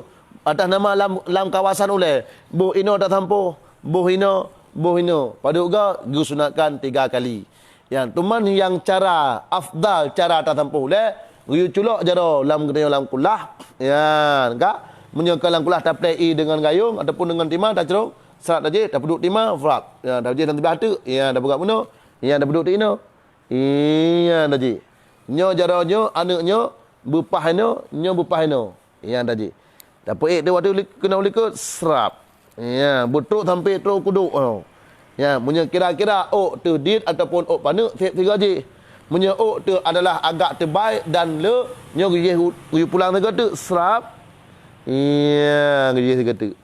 Atas nama lam, lam kawasan ulée, boh inoe tasampôh, boh inoe, boh inoe. Padub goe geusunatkan tiga kali. Ya, teuma nyang cara afdal, cara tasampôh ulée, geuyue culok jaroe lam geutanyoe lam kulah. Ya, ka, meunyoe ka lam kulah taplée ié deungon gayong ataupun deungon tima tacrông, srat tajih, tapeuduek tima, frap. Ya, tajih dan tibah teuk. Ya, tapeugah bunoe. Ya, tapeuduek teuk inoe. Iya, dah jih. Nyoe jaroe nyoe, aneuk nyoe, beupah inoe, nyoe beupah inoe. Iya, dah jih. Tapeuék tu watée lik-, keunoe likot, srap. Iya, beutrok sampoe trok kudok nyoe. Ya, meunyoe kira-kira ôk teuh dit ataupun ôk paneuk, sép sigoe jih. Meunyoe ôk teuh adalah agak teubai dan le, nyoe geuyue hu-, geuyue pulang sigoe teuk, srap. Iya, geuyue sigoe teuk.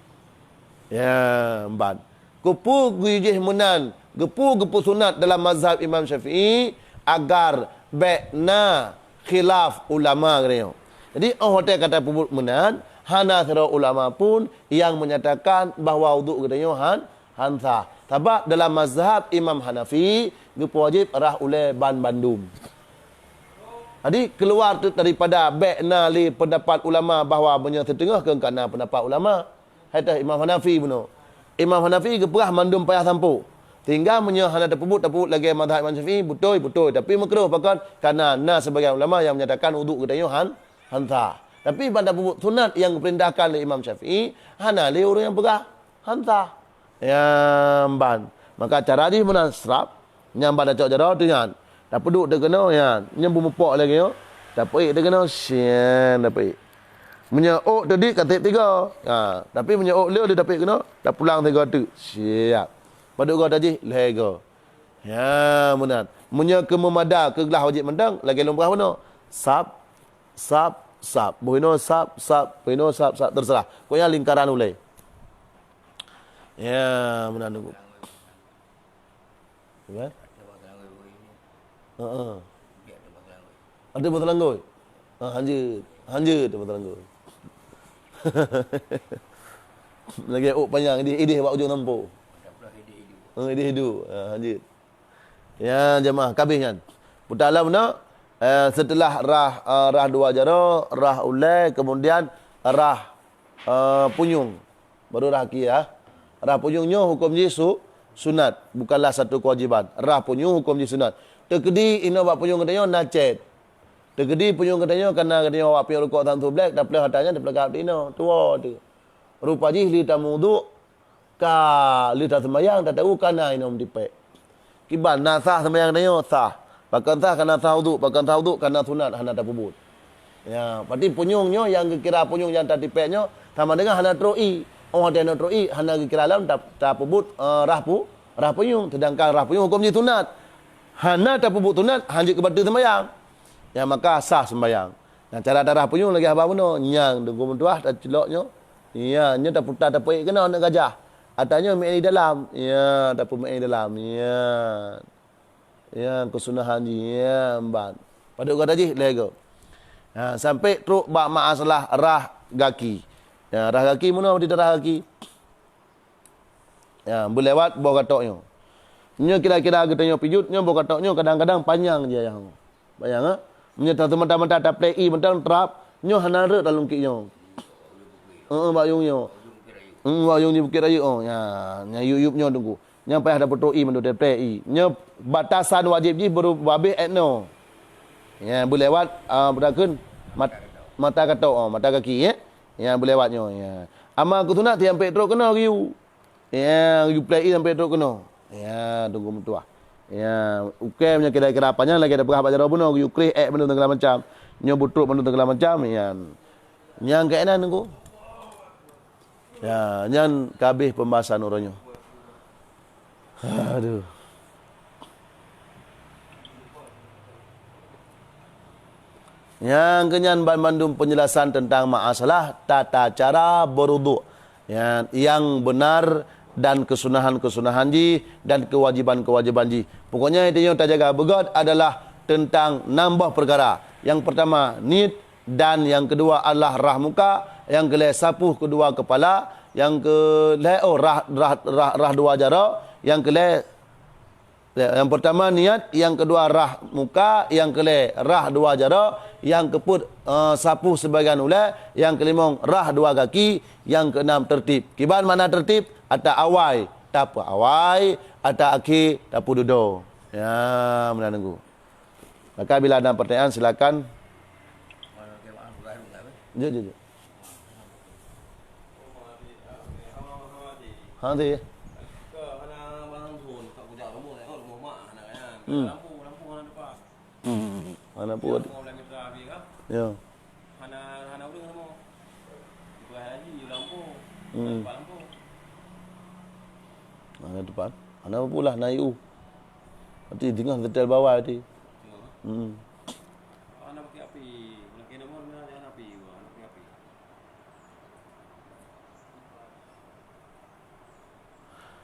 Ya, ban. Keupeue geuyue jih meunan, keupeue geupeusunat dalam mazhab Imam Syafi'i agar bék na khilaf ulama geutanyoe. Jadi, óh watée ka tapeubuet meunan, hana sidroe ulama pun nyang menyatakan bahwa uduk geutanyoe han, han sah. Sabab dalam mazhab Imam Hanafi, geupeuwajéb rhah ulée ban bandum. Jadi, keuluar teuk daripada bék na lé peundapat ulama bahwa meunyoe siteungoh keu ka na peundapat ulama. Hai teuh Imam Hanafi bunoe. Imam Hanafi geupeugah mandum payah sampôh. Sehingga meunyoe hana tapeubuet, tapeubuet lagée mazhab Imam Syafi'i, beutôi, beutôi. Tapi meukruh pakon? Karena na sebagian ulama yang menyatakan uduk geutanyoe han, han sah. Tapi ban tapeubuet sunat yang geupeurintahkan lé Imam Syafi'i, hana lé ureuëng nyang peugah han sah. Ya, ban. Maka cara jih meunan srap, nyang ban tacok jaroe teuh nyan. Tapeuduek teuk keunoe nyan, nyang beumupok lagée nyoe, tapeuék teuk keunoe, sian tapeuék. Meunyoe ôk teuh dit ka sép tiga. Ha, tapi meunyoe ôk le, le tapeuék keunoe, tapulang sigoe teuk. Siap. Padub goe tajih, lhée goe. Ya, meunan. Meunyoe keu meumada, keu glah wajéb mantong, lagée lôn peugah bunoe. Sab, sab, sab. Boh inoe sab, sab. Boh inoe sab, sab. Terserah. Pokoknya lingkaran ulée. Ya, meunan Teungku. Ya. Heeh. Ada boh selanggoi. Ha, hanjeuet. Hanjeuet ada boh selanggoi. Lagée ôk panyang, idéh, idéh bak ujong sampôh. Ha, idéh iduek. Ha, hanjeuet. Ya, jamaah, ka habéh nyan. Peue tala bunoe, eh, seuteulah rhah, eh, rhah dua jaroe, rhah ulée, keumudian rhah, eh, punyueng. Baru rhah akhé, ya. Rhah punyueng nyoe huköm jih su-, sunat, bukanlah satu keuwajiban. Rhah punyueng huköm jih sunat. Teukeudi inoe bak punyueng geutanyoe na cét. Teukeudi punyueng geutanyoe kana geutanyoe awak piôh rukok samsu black, tapleuh atra nyan tapeuleukat di inoe, tuwoe teuh. Rupa jih lheueh tameuuduk, ka lheueh taseumayang, tateuka na inoe meutipék. Kiban na sah seumayang geutanyoe? Sah. Pakon sah? Kana sah uduk. Pakon sah uduk? Kana sunat, hana tapeubuet. Ya, berarti punyueng nyoe nyang geukira punyueng nyang tatipék nyoe sama dengan hana trok ié. Oh, watée na trok ié, hana geukira lom ta-, tapeubuet, eh, rhah pu-, rhah punyueng. Sedangkan rhah punyueng huköm jih sunat. Hana tapeubuet sunat, hanjeuet keu bateue seumayang. Ya, maka sah seumayang. Nah, cara tarhah punyueng lagée haba bunoe, nyang Teungku meutuah taculok nyoe, Ya, nyoe taputa tapeuék keunoe aneuk gajah. Ata nyoe meuék di dalam. Ya, tapeuék di dalam. Ya. Ya, keusunahan jih. Ya, ban. Padub gata jih, lhèe goe. Ha, sampai trok bak masalah rhah gaki. Ya, rhah gaki, meunoe di rhah gaki. Ya, beulewat boh gatok nyoe. Nyoe kira-kira geutanyoe pijuet, nyoe boh gatok nyoe kadang-kadang panyang jih ayah. Panyang, ha? Meunyoe taseumata-mata taplè ié mantong trap, nyoe hana rhot lam lungkik nyoe. Heeh, bak yueng nyoe. Hmm, bak yueng di Bukit Rayeuk, oh, ya, nyang yup-yup nyoe Teungku. Nyang payah tapeutrok ié mandum taplè ié. Nyoe batasan wajéb jih baru babeh et no. Ya, beulewat, ah, peue takheun? Mat-, mata gatok, oh, mata gaki, ya. Ya, beulewat nyoe, ya. Ama keu sunat sampai trok keunoe geuyue. Ya, geuyue plè ié sampai trok keunoe. Ya, Teungku meutuah. Ya, ukèe meunyoe kira-kira panyang lagèe tapeugah bak jaroe bunoe, geuyue kreh èk mandum segala macam. Nyoe beutrok mandum segala macam, ya. Nyang keunan Teungku. Ya, nyan ka habéh pembahasan uroe nyoe. Aduh. Nyang keunyan banmandum penjelasan tentang masalah tata cara berwuduk, ya, yang benar dan kesunahan-kesunahan jih dan kewajiban-kewajiban jih. Pokoknya inti nyang tajaga beugöt adalah tentang nam boh peukara. Yang pertama, niet, dan yang kedua adalah rhah muka, yang keulhèe sapoh keudua keupala, yang keulhèe, oh, rhah, rhah, rhah, rhah dua jaroe, yang keulhèe, yang pertama niet, yang kedua rhah muka, yang keulhèe rhah dua jaroe, yang keupeuet, eh, sapoh sibagian ulèe, yang keulimong rhah dua gaki, yang keuenam tertib. Kiban makna tertib? Ata awai tapeuawai, ata akhé tapeududoe. Ya, meunan Teungku. Maka bila ada pertanyaan, silakan. Jeuet, jeuet, jeuet. Ha, tu ya. Hmm. Hmm. Mana pun. Ya. Hmm. Mana depan? Mana pun lah, na I U. Nanti dengar setel bawah nanti. Hmm.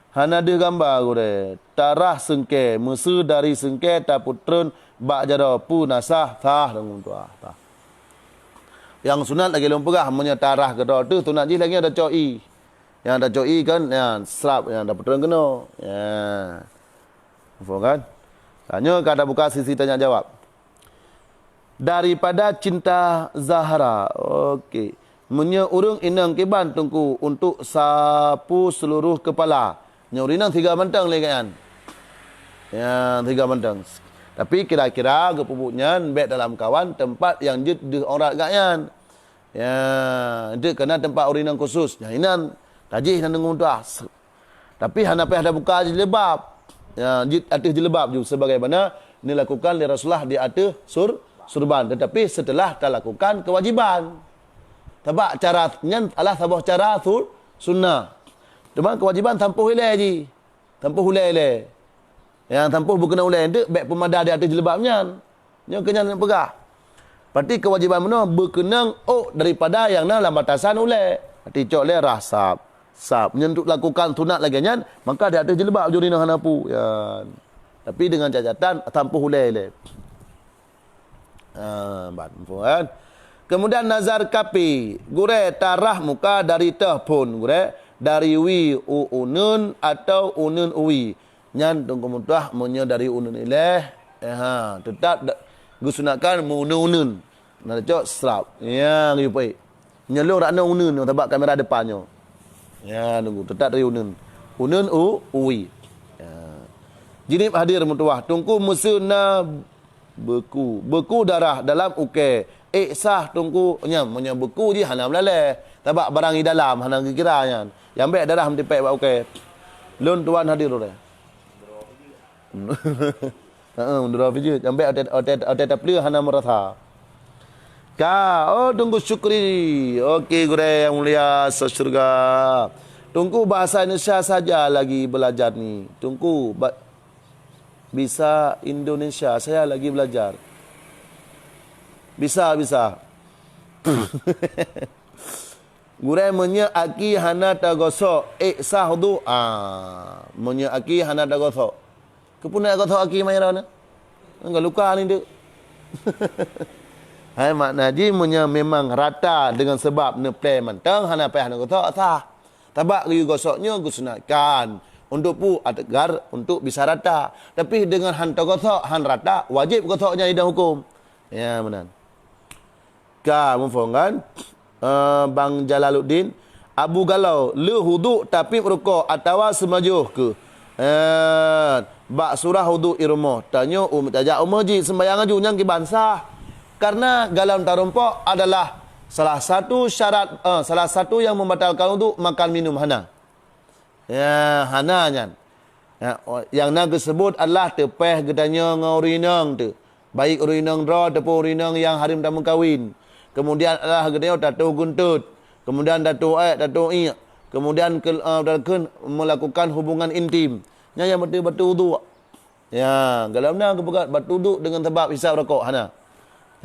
Hana deuh gamba gurèe. Tarhah seungkèe, meuseu dari seungkèe tapeutreun bak jaroe, peue na sah? Sah, Teungku meutuah, sah. Nyang sunat lagèe lôn peugah, meunyoe tarhah keudroe teuh sunat jih lagèe nyang tacok ié. Nyang tacok ié kan, ya, srap, nyang tapeutreun keunoe. Ya. Muphom kan? Tanyoe ka tabuka sesi tanya jawab. Daripada Cinta Zahra. Oke. Meunyoe ureueng inong kiban Teungku untuk sapu seluruh keupala. Nyoe ureueng inong siga mantong lé gobnyan. Ya, siga mantong. Tapi kira-kira geupeubuet nyan bèk dalam kawan teumpat nyang jeuet deuh aurat gobnyan. Ya, jeuet keunan teumpat ureueng inong khusus. Nyang inan tajih nan deungon tuah. Tapi hana payah tabuka jilbab. Ya, jeuet ateueh jilbab ju sebagaimana dilakukan lé Rasulullah di ateueh sur-, surban. Tetapi setelah talakukan kewajiban. Sabab cara nyan adalah saboh cara su-, sunnah. Teuma kewajiban sampôh ilèe jih. Sampôh ulèe ilèe. Nyang sampôh beukeunong ulèe, enteuk bèk peumada di ateueh jilbab nyan. Nyoe keuh nyan peugah. Berarti kewajiban bunoe beukeunong ôk daripada nyang na lam batasan ulèe. Berarti cok lé rhah sab. Sab. Nyan untuk lakukan sunat lagèe nyan, maka di ateueh jilbab juri nyoe hana peue. Ya. Tapi dengan catatan sampôh ulèe ilèe. Ah, ban, muphom kan? Kemudian nazar kapi, gurèe tarhah muka dari teuh phôn, gurèe, dari wie u uneuen atau uneuen u wie. Nyan Teungku meutuah meunyoe dari uneuen ilèe, eh, ha, teutap da-, geusunatkan meuuneuen-uneuen. Na cok srap. Ya, geuyue peuék. Nyoe lôn rak nyoe uneuen nyoe, sabab kamera depan nyoe. Ya, Teungku, teutap dari uneuen. Uneuen u, u wie. Ya. Jinib hadir meutuah. Teungku meuseu na Beuku. Beuku darah dalam ukèe. Ék sah Teungku, nyan meunyoe beuku jih hana meulalèe. Sabab barang di dalam hana geukira nyan. Nyang bèk darah meutipèk bak ukèe. Lôn tuan hadir ulèe. Heeh, meudroe pih jeuet. Nyang bèk watèe, watèe, watèe tapeuleueh hana meurasa. Ka, oh Teungku Syukri. Oke, gurèe nyang mulia, se syeuruga. Teungku, bahasa Indonesia saja lagi belajar ni. Teungku, ba-, Bisa Indonesia, saya lagi belajar. Bisa, bisa. Gurée, meunyoe aki hana tagosok, ék sah udhu? Ah, meunyoe aki hana tagosok. Keupeue nak gosok aki manyang droeneuh? Enggak luka ni tu. Hai makna jih meunyoe memang rata deungon sabab neuplè mantong hana payah neugosok sah. Sabab geuyue gosok nyoe geusunatkan untuk peue? Agar untuk bisa rata. Tapi deungon han tagosok, han rata, wajéb gosok nyan idang huköm. Ya, meunan. Ka muphom kan? Eh, Bang Jalaluddin, Abu Galau, le udhu tapi rukok atawa seumajoh keuh? Eh, bak surah udhu i rumoh, tanyoe um, tajak u masjid sembahyang aju nyang kiban sah. Karena galam tarumpok adalah salah satu syarat, eh, salah satu yang membatalkan udhu, makan minum hana. Ya, hana nyan. Ya, o-, nyang na geuseubut adalah teupeh geutanyoe ngon ureueng inong teuh. Baik ureueng inong droe ataupun ureueng inong nyang hareuem tameukawen. Kemudian adalah geutanyoe tatoh guntot. Kemudian tatoh ék, tatoh iek. Kemudian ke, eh, takheun melakukan hubungan intim. Nyan nyang bateue-bateue udhu. Ya, galam na geupeugah bateue udhu deungon sabab hisab rukok, hana.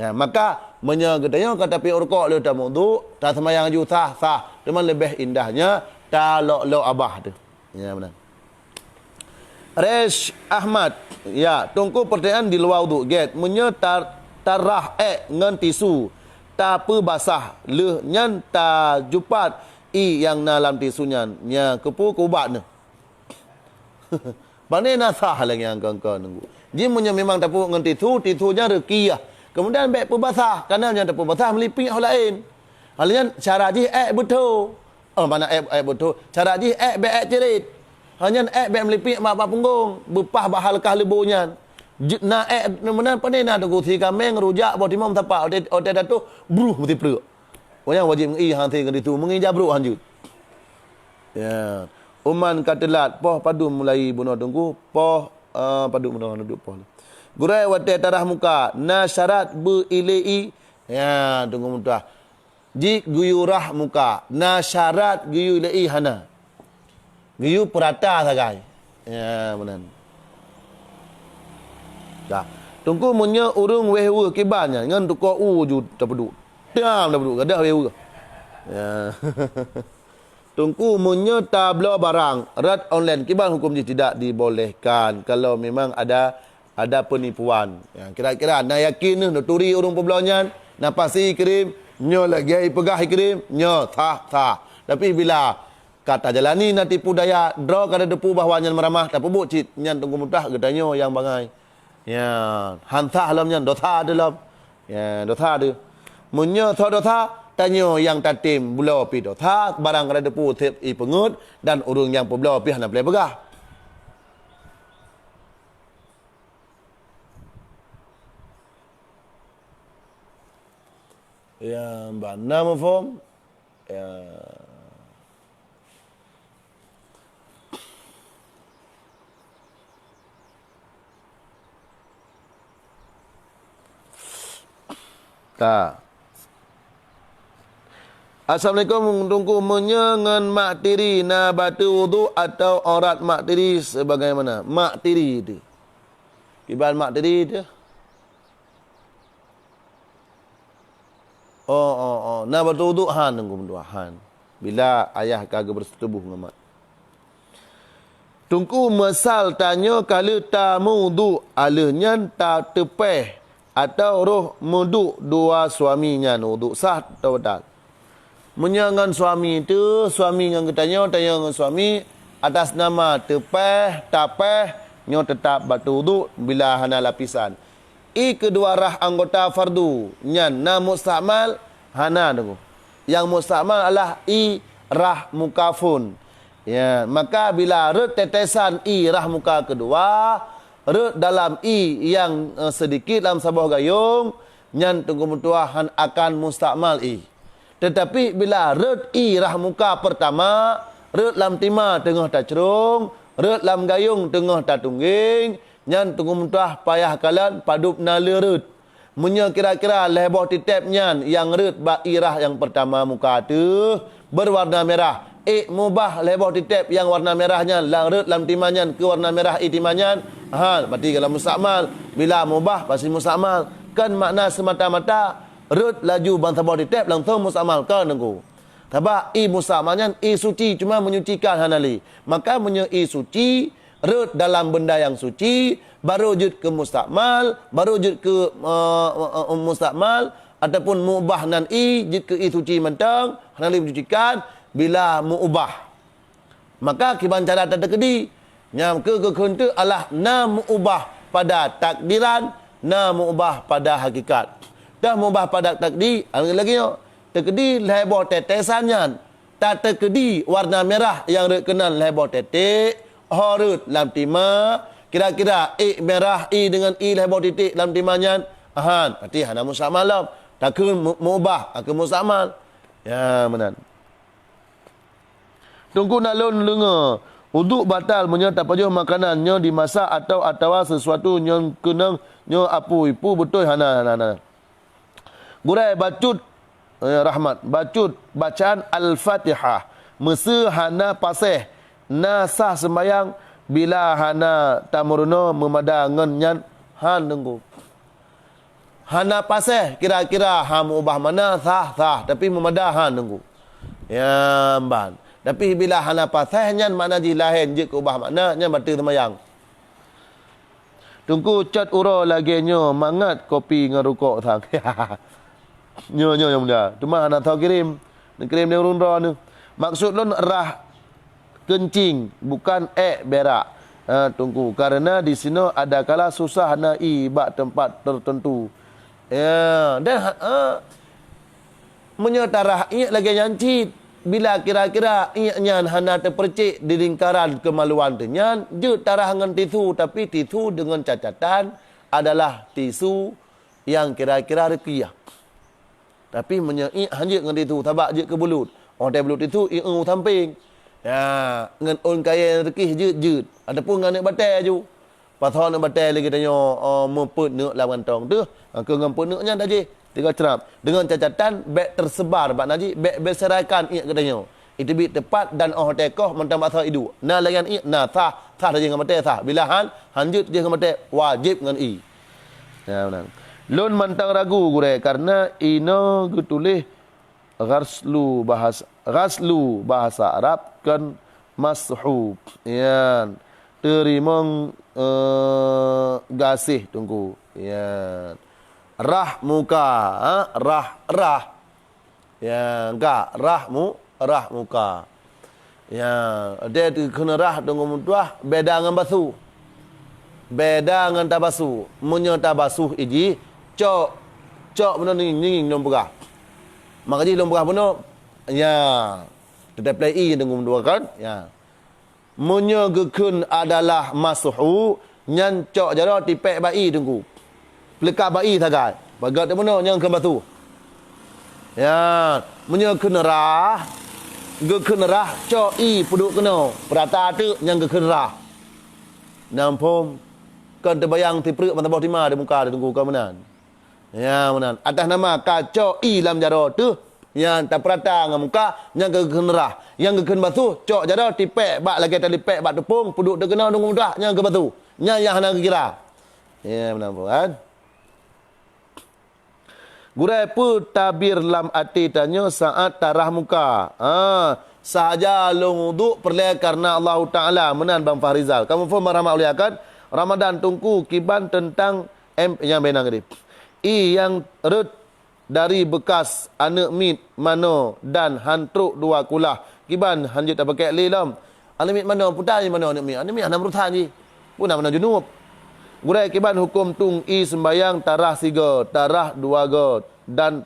Ya, maka meunyoe geutanyoe ka tapiep rukok lheueh tameuudhu, taseumayang aju sah, sah. Teuma leubeh indahnya talok-lok abah teuh. Ya, meunan. Resh Ahmad, ya, Teungku, pertanyaan di luwa udhu, gét. Meunyoe tar-, tarah ék ngon tisu, tapeubasah lheueh nyan tajupat ié nyang na lam tisu nyan, nya keupeue keu ubat neuh? Pane na sah lagée nyang kon-kon Teungku. Jih meunyoe memang tapeubuet ngon tisu, tisu nyan reukiah. Keumudian bék peubasah, kana nyang tapeubasah meulipik ho laén. Hal nyan cara jih ék beutho. Oh, mana ék, ék beutho. Cara jih ék bék ék ceurit. Hal nyan ék bék meulipik bak, bak punggong, beupah bak halkah leubo nyan. Jeuet na ék meunan pane na Teungku, si kaméng, rujak, boh timun, tapak, watée, watée tatoh, bruh, meusipreuk. Ureueng wajéb ngeuié hase ngon tisu, meungié jabrok hanjeuet. Ya. Uman ka teulat, poh padum mulai bunoe Teungku, poh, eh, padum bunoe duek poh. Gurée, watée tarah muka, na syarat beu ilée ié? Ya, Teungku meutuah. Jih geuyue rah muka, na syarat geuyue ilée ié hana? Geuyue peurata sagai. Ya, meunan. Dah. Teungku, meunyoe ureueng wéh weueh kiban nyan ngon tukoe u ju tapeuduek. Tam tapeuduek, gadôh wéh weueh. Ya. Teungku, meunyoe tabloe barang rot online, kiban huköm jih? Tidak dibolehkan kalau memang ada, ada penipuan. Ya, kira-kira na yakin neuh, neuturi ureueng peubloe nyan, na pasti ikirém, nyoe lagée ipeugah ikirém, nyoe sah, sah. Tapi bila ka tajalani na tipu daya, droe ka tateupeue bahwa nyan meuramah, tapeubuet cit, nyan Teungku meutuah geutanyoe nyang bangai. Ya, han sah lom nyan, dosa teuh lom. Ya, dosa teuh. Meunyoe soe dosa, tanyoe nyang tatem bloe pih dosa, barang ka tateupeue seb ipeungeut, dan ureueng nyang peubloe pih hana peulée peugah. Ya, bak na muphom. Ya. Ta. Assalamualaikum, Teungku. Meunyoe ngon mak tiri na bateue udhu atau aurat mak tiri sebagaimana? Mak tiri teuh. Kiban mak tiri teuh? Oh, oh, oh. Na bateue udhu han, Teungku meutuah han. Bila ayah ka geubeureuseutubôh ngon mak. Teungku, meusal tanyoe ka lheueh tameuudhu, a lheueh nyan tateupeh atau roh meuduek dua suami nyan, udhu sah atau batal? Meunyoe ngon suami teuh, suami ngon geutanyoe, tanyoe ngon suami, atas nama teupeh, tapeh, nyoe teutab bateue udhu bila hana lapisan. Ié keudua rah anggota fardu nyan na mustakmal? Hana, Teungku. Nyang mustakmal adalah ié rah muka phon. Ya, maka bila rhot tetesan ié rah muka keudua, rhot dalam ié nyang, eh, seudikit lam saboh gayong, nyan Teungku meutuah han akan mustakmal ié. Teutapi bila rhot ié rah muka peurtama, rhot lam tima teungoh tacrông, rhot lam gayong teungoh tatunggeng, nyan Teungku meutuah payah kalon padub na le rhot. Meunyoe kira-kira lhée boh titép nyan nyang rhot bak ié rah nyang peurtama muka teuh beuwarna mirah, ék mubah lhée boh titép nyang warna mirah nyan lam rhot lam tima nyan keu warna mirah ié tima nyan, ha, berarti ka lheueh mustakmal. Bila mubah, pasti mustakmal. Kon makna seumata-mata rhot laju ban saboh titép langsong mustakmal, kon, Teungku. Sabab ie mustakmal nyan ie suci, cuma menyucikan hana lé. Maka meunyoe ie suci rhot dalam benda nyang suci, baru jeuet keu mustakmal, baru jeuet keu, eh, eh, eh, mustakmal, ataupun meubah nan ie jeuet keu ie suci mantong, hana lé menyucikan bila meubah. Maka kiban cara tateukeudi? Nyang keu geukheun teuk adalah na meubah pada takdiran, na meubah pada hakikat. Dah meubah pada takdi, lagi nyoe, teukeudi lhée boh tetesan nyan. Tateukeudi warna mirah nyang rhot keunan lhée boh tetek, ho rhot lam tima, kira-kira ék mirah ie deungon ie lhée boh titik lam tima nyan, han, berarti hana mustakmal lom. Takheun mu-, meubah, takheun mustakmal. Ya, meunan. Teungku, na lôn deungoe, uduk batal meunyoe tapajoh makanan nyoe dimasak atau atawa sesuatu nyang keunong nyoe apui, peue beutôi hana, hana, hana. Gurée bacut, eh, rahmat, bacut bacaan Al-Fatihah, meuseu hana paséh, na sah seumbahyang bila hana tameurunoe meumada ngon nyan, han Teungku. Hana paséh kira-kira ha meuubah makna sah, sah, tapi meumada han Teungku. Ya, ban. Tapi bila hana paséh nyan makna jih laén jeuet keu ubah makna, nyan bateue seumayang. Teungku, cot uroe lagée nyoe mangat kopi ngon rukok sang. Nyoe, nyoe nyang muda. Teuma hana tho kirém. Neukirém lé ureuëng droeneuh. Maksud lôn rah keuncing, bukan ék berak. Ha, Teungku, karena di sinoe adakala susah na ie bak teumpat teuteuntu. Ya, dan ha, ha, meunyoe tarah iék lagée nyan cit, bila kira-kira iék nyan hana teupeurcék di lingkaran keumaluan teuh nyan, jeuet tarah ngon tisu, tapi tisu deungon catatan adalah tisu nyang kira-kira reukiah. Tapi meunyoe iék han jeuet ngon tisu, sabab jeuet keu bulut. Óh watée bulut tisu, iék u sampéng. Ya, ngon ôn kayée reukiah jeuet-jeuet. Ataupun ngon aneuk batée aju. Pasoe aneuk batée lé geutanyoe, oh, meupeuet neuk lam kantong teuh. Keu ngon peuet neuk nyan tajih, tiga crab. Deungon catatan, bék teuseubar bak najih, bék beuserakan iék geutanyoe. Iteubiet teupat dan óh watée koh mantong bak soe iduek. Na lagée nyan iék, na sah, sah tajih ngon batée sah. Bila han, han jeuet tajih ngon batée, wajéb ngon ie. Ya, meunan. Lôn mantong ragu, Gurée, karena inoe geutuléh ghaslu bahasa, ghaslu bahasa Arab kon mashu. Yan. Teurimong, eh, gaséh Teungku. Yan. Rah muka, ha? Rah, rah. Ya, ka, rah mu-, rah muka. Ya, deh keuneurah deungon meutuah, beda ngon basuh. Beda ngon tabasuh. Meunyoe tabasuh iji, cok, cok bunoe ngieng-ngieng lôn peugah. Maka jih lôn peugah bunoe, ya, teuteplei i deungon meutuah kan? Ya. Meunyoe geukheun adalah mashu, nyan cok jaroe tipék bak ie Teungku. Peuleukab bak ie sagai. Pagat teumeunoe nyang kheun basuh. Ya, meunyoe kheun rah, geukheun rah cok ie peuduek keunoe. Peurata teuk nyang geukheun rah. Nang phom, kon teubayang sipreuk ban saboh tima di muka Teungku kon meunan. Ya, meunan. Atas nama ka cok ie lam jaroe teuh, nyan tapeurata ngon muka, nyang geukheun rah. Nyang geukheun basuh, cok jaroe tipék bak lagée talipék bak teupông, peuduek teuk keunoe deungon mudah, nyang keu basuh. Nyan nyang hana geukira. Ya, meunan phom kan. Gurée, peue tabir lam até tanyoe saát tarah muka? Ha, sahaja lôn uduk peureulée kareuna Allahu Taala, meunan Bang Fahrizal. Kamoe phon meurahmat muliakan, Ramadan Teungku kiban teuntang em, nyang bena geude. Ie nyang rhot dari beukas aneuk miet manoe dan han trok dua kulah, kiban han jeuet tapakée lé lom. Aneuk miet manoe, peue ta ie manoe aneuk miet? Aneuk miet hana meurusan jih. Peue na manoe junub? Gurée, kiban huköm tueng ie seumbahyang tarah sigoe, tarah dua goe, dan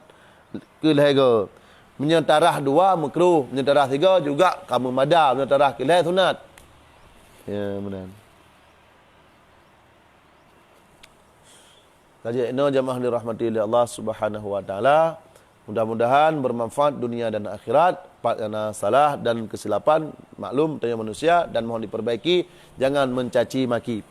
keu lhée goe. Meunyoe tarah dua meukruh, meunyoe tarah sigoe juga ka meumada, meunyoe tarah keu lhée sunat. Ya, meunan. Ka jeuet inoe jamaah dirahmati lé Allah Subhanahu wa Taala. Mudah-mudahan bermanfaat dunia dan akhirat. Pat nyang na salah dan kesilapan, maklum, tanyoe manusia dan mohon diperbaiki, jangan mencaci maki.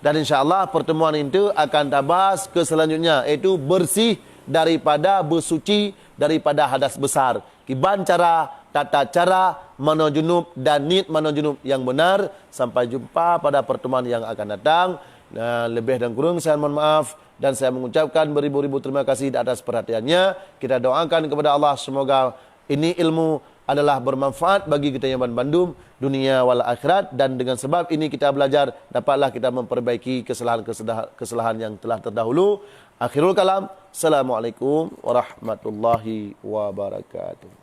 Dan insya Allah pertemuan itu akan tabahas ke selanjutnya, yaitu bersih daripada, bersuci daripada hadas besar. Kiban cara, tata cara manoe junub dan niet manoe junub nyang beunar. Sampai jumpa pada pertemuan yang akan datang. Dan lebih dan kurang saya mohon maaf dan saya mengucapkan beribu-ribu terima kasih atas perhatiannya. Kita doakan kepada Allah semoga Ini ilmu adalah bermanfaat bagi kita yang bandum dunia wal akhirat, dan dengan sebab ini kita belajar, dapatlah kita memperbaiki kesalahan-kesalahan yang telah terdahulu. Akhirul kalam, Assalamualaikum warahmatullahi wabarakatuh.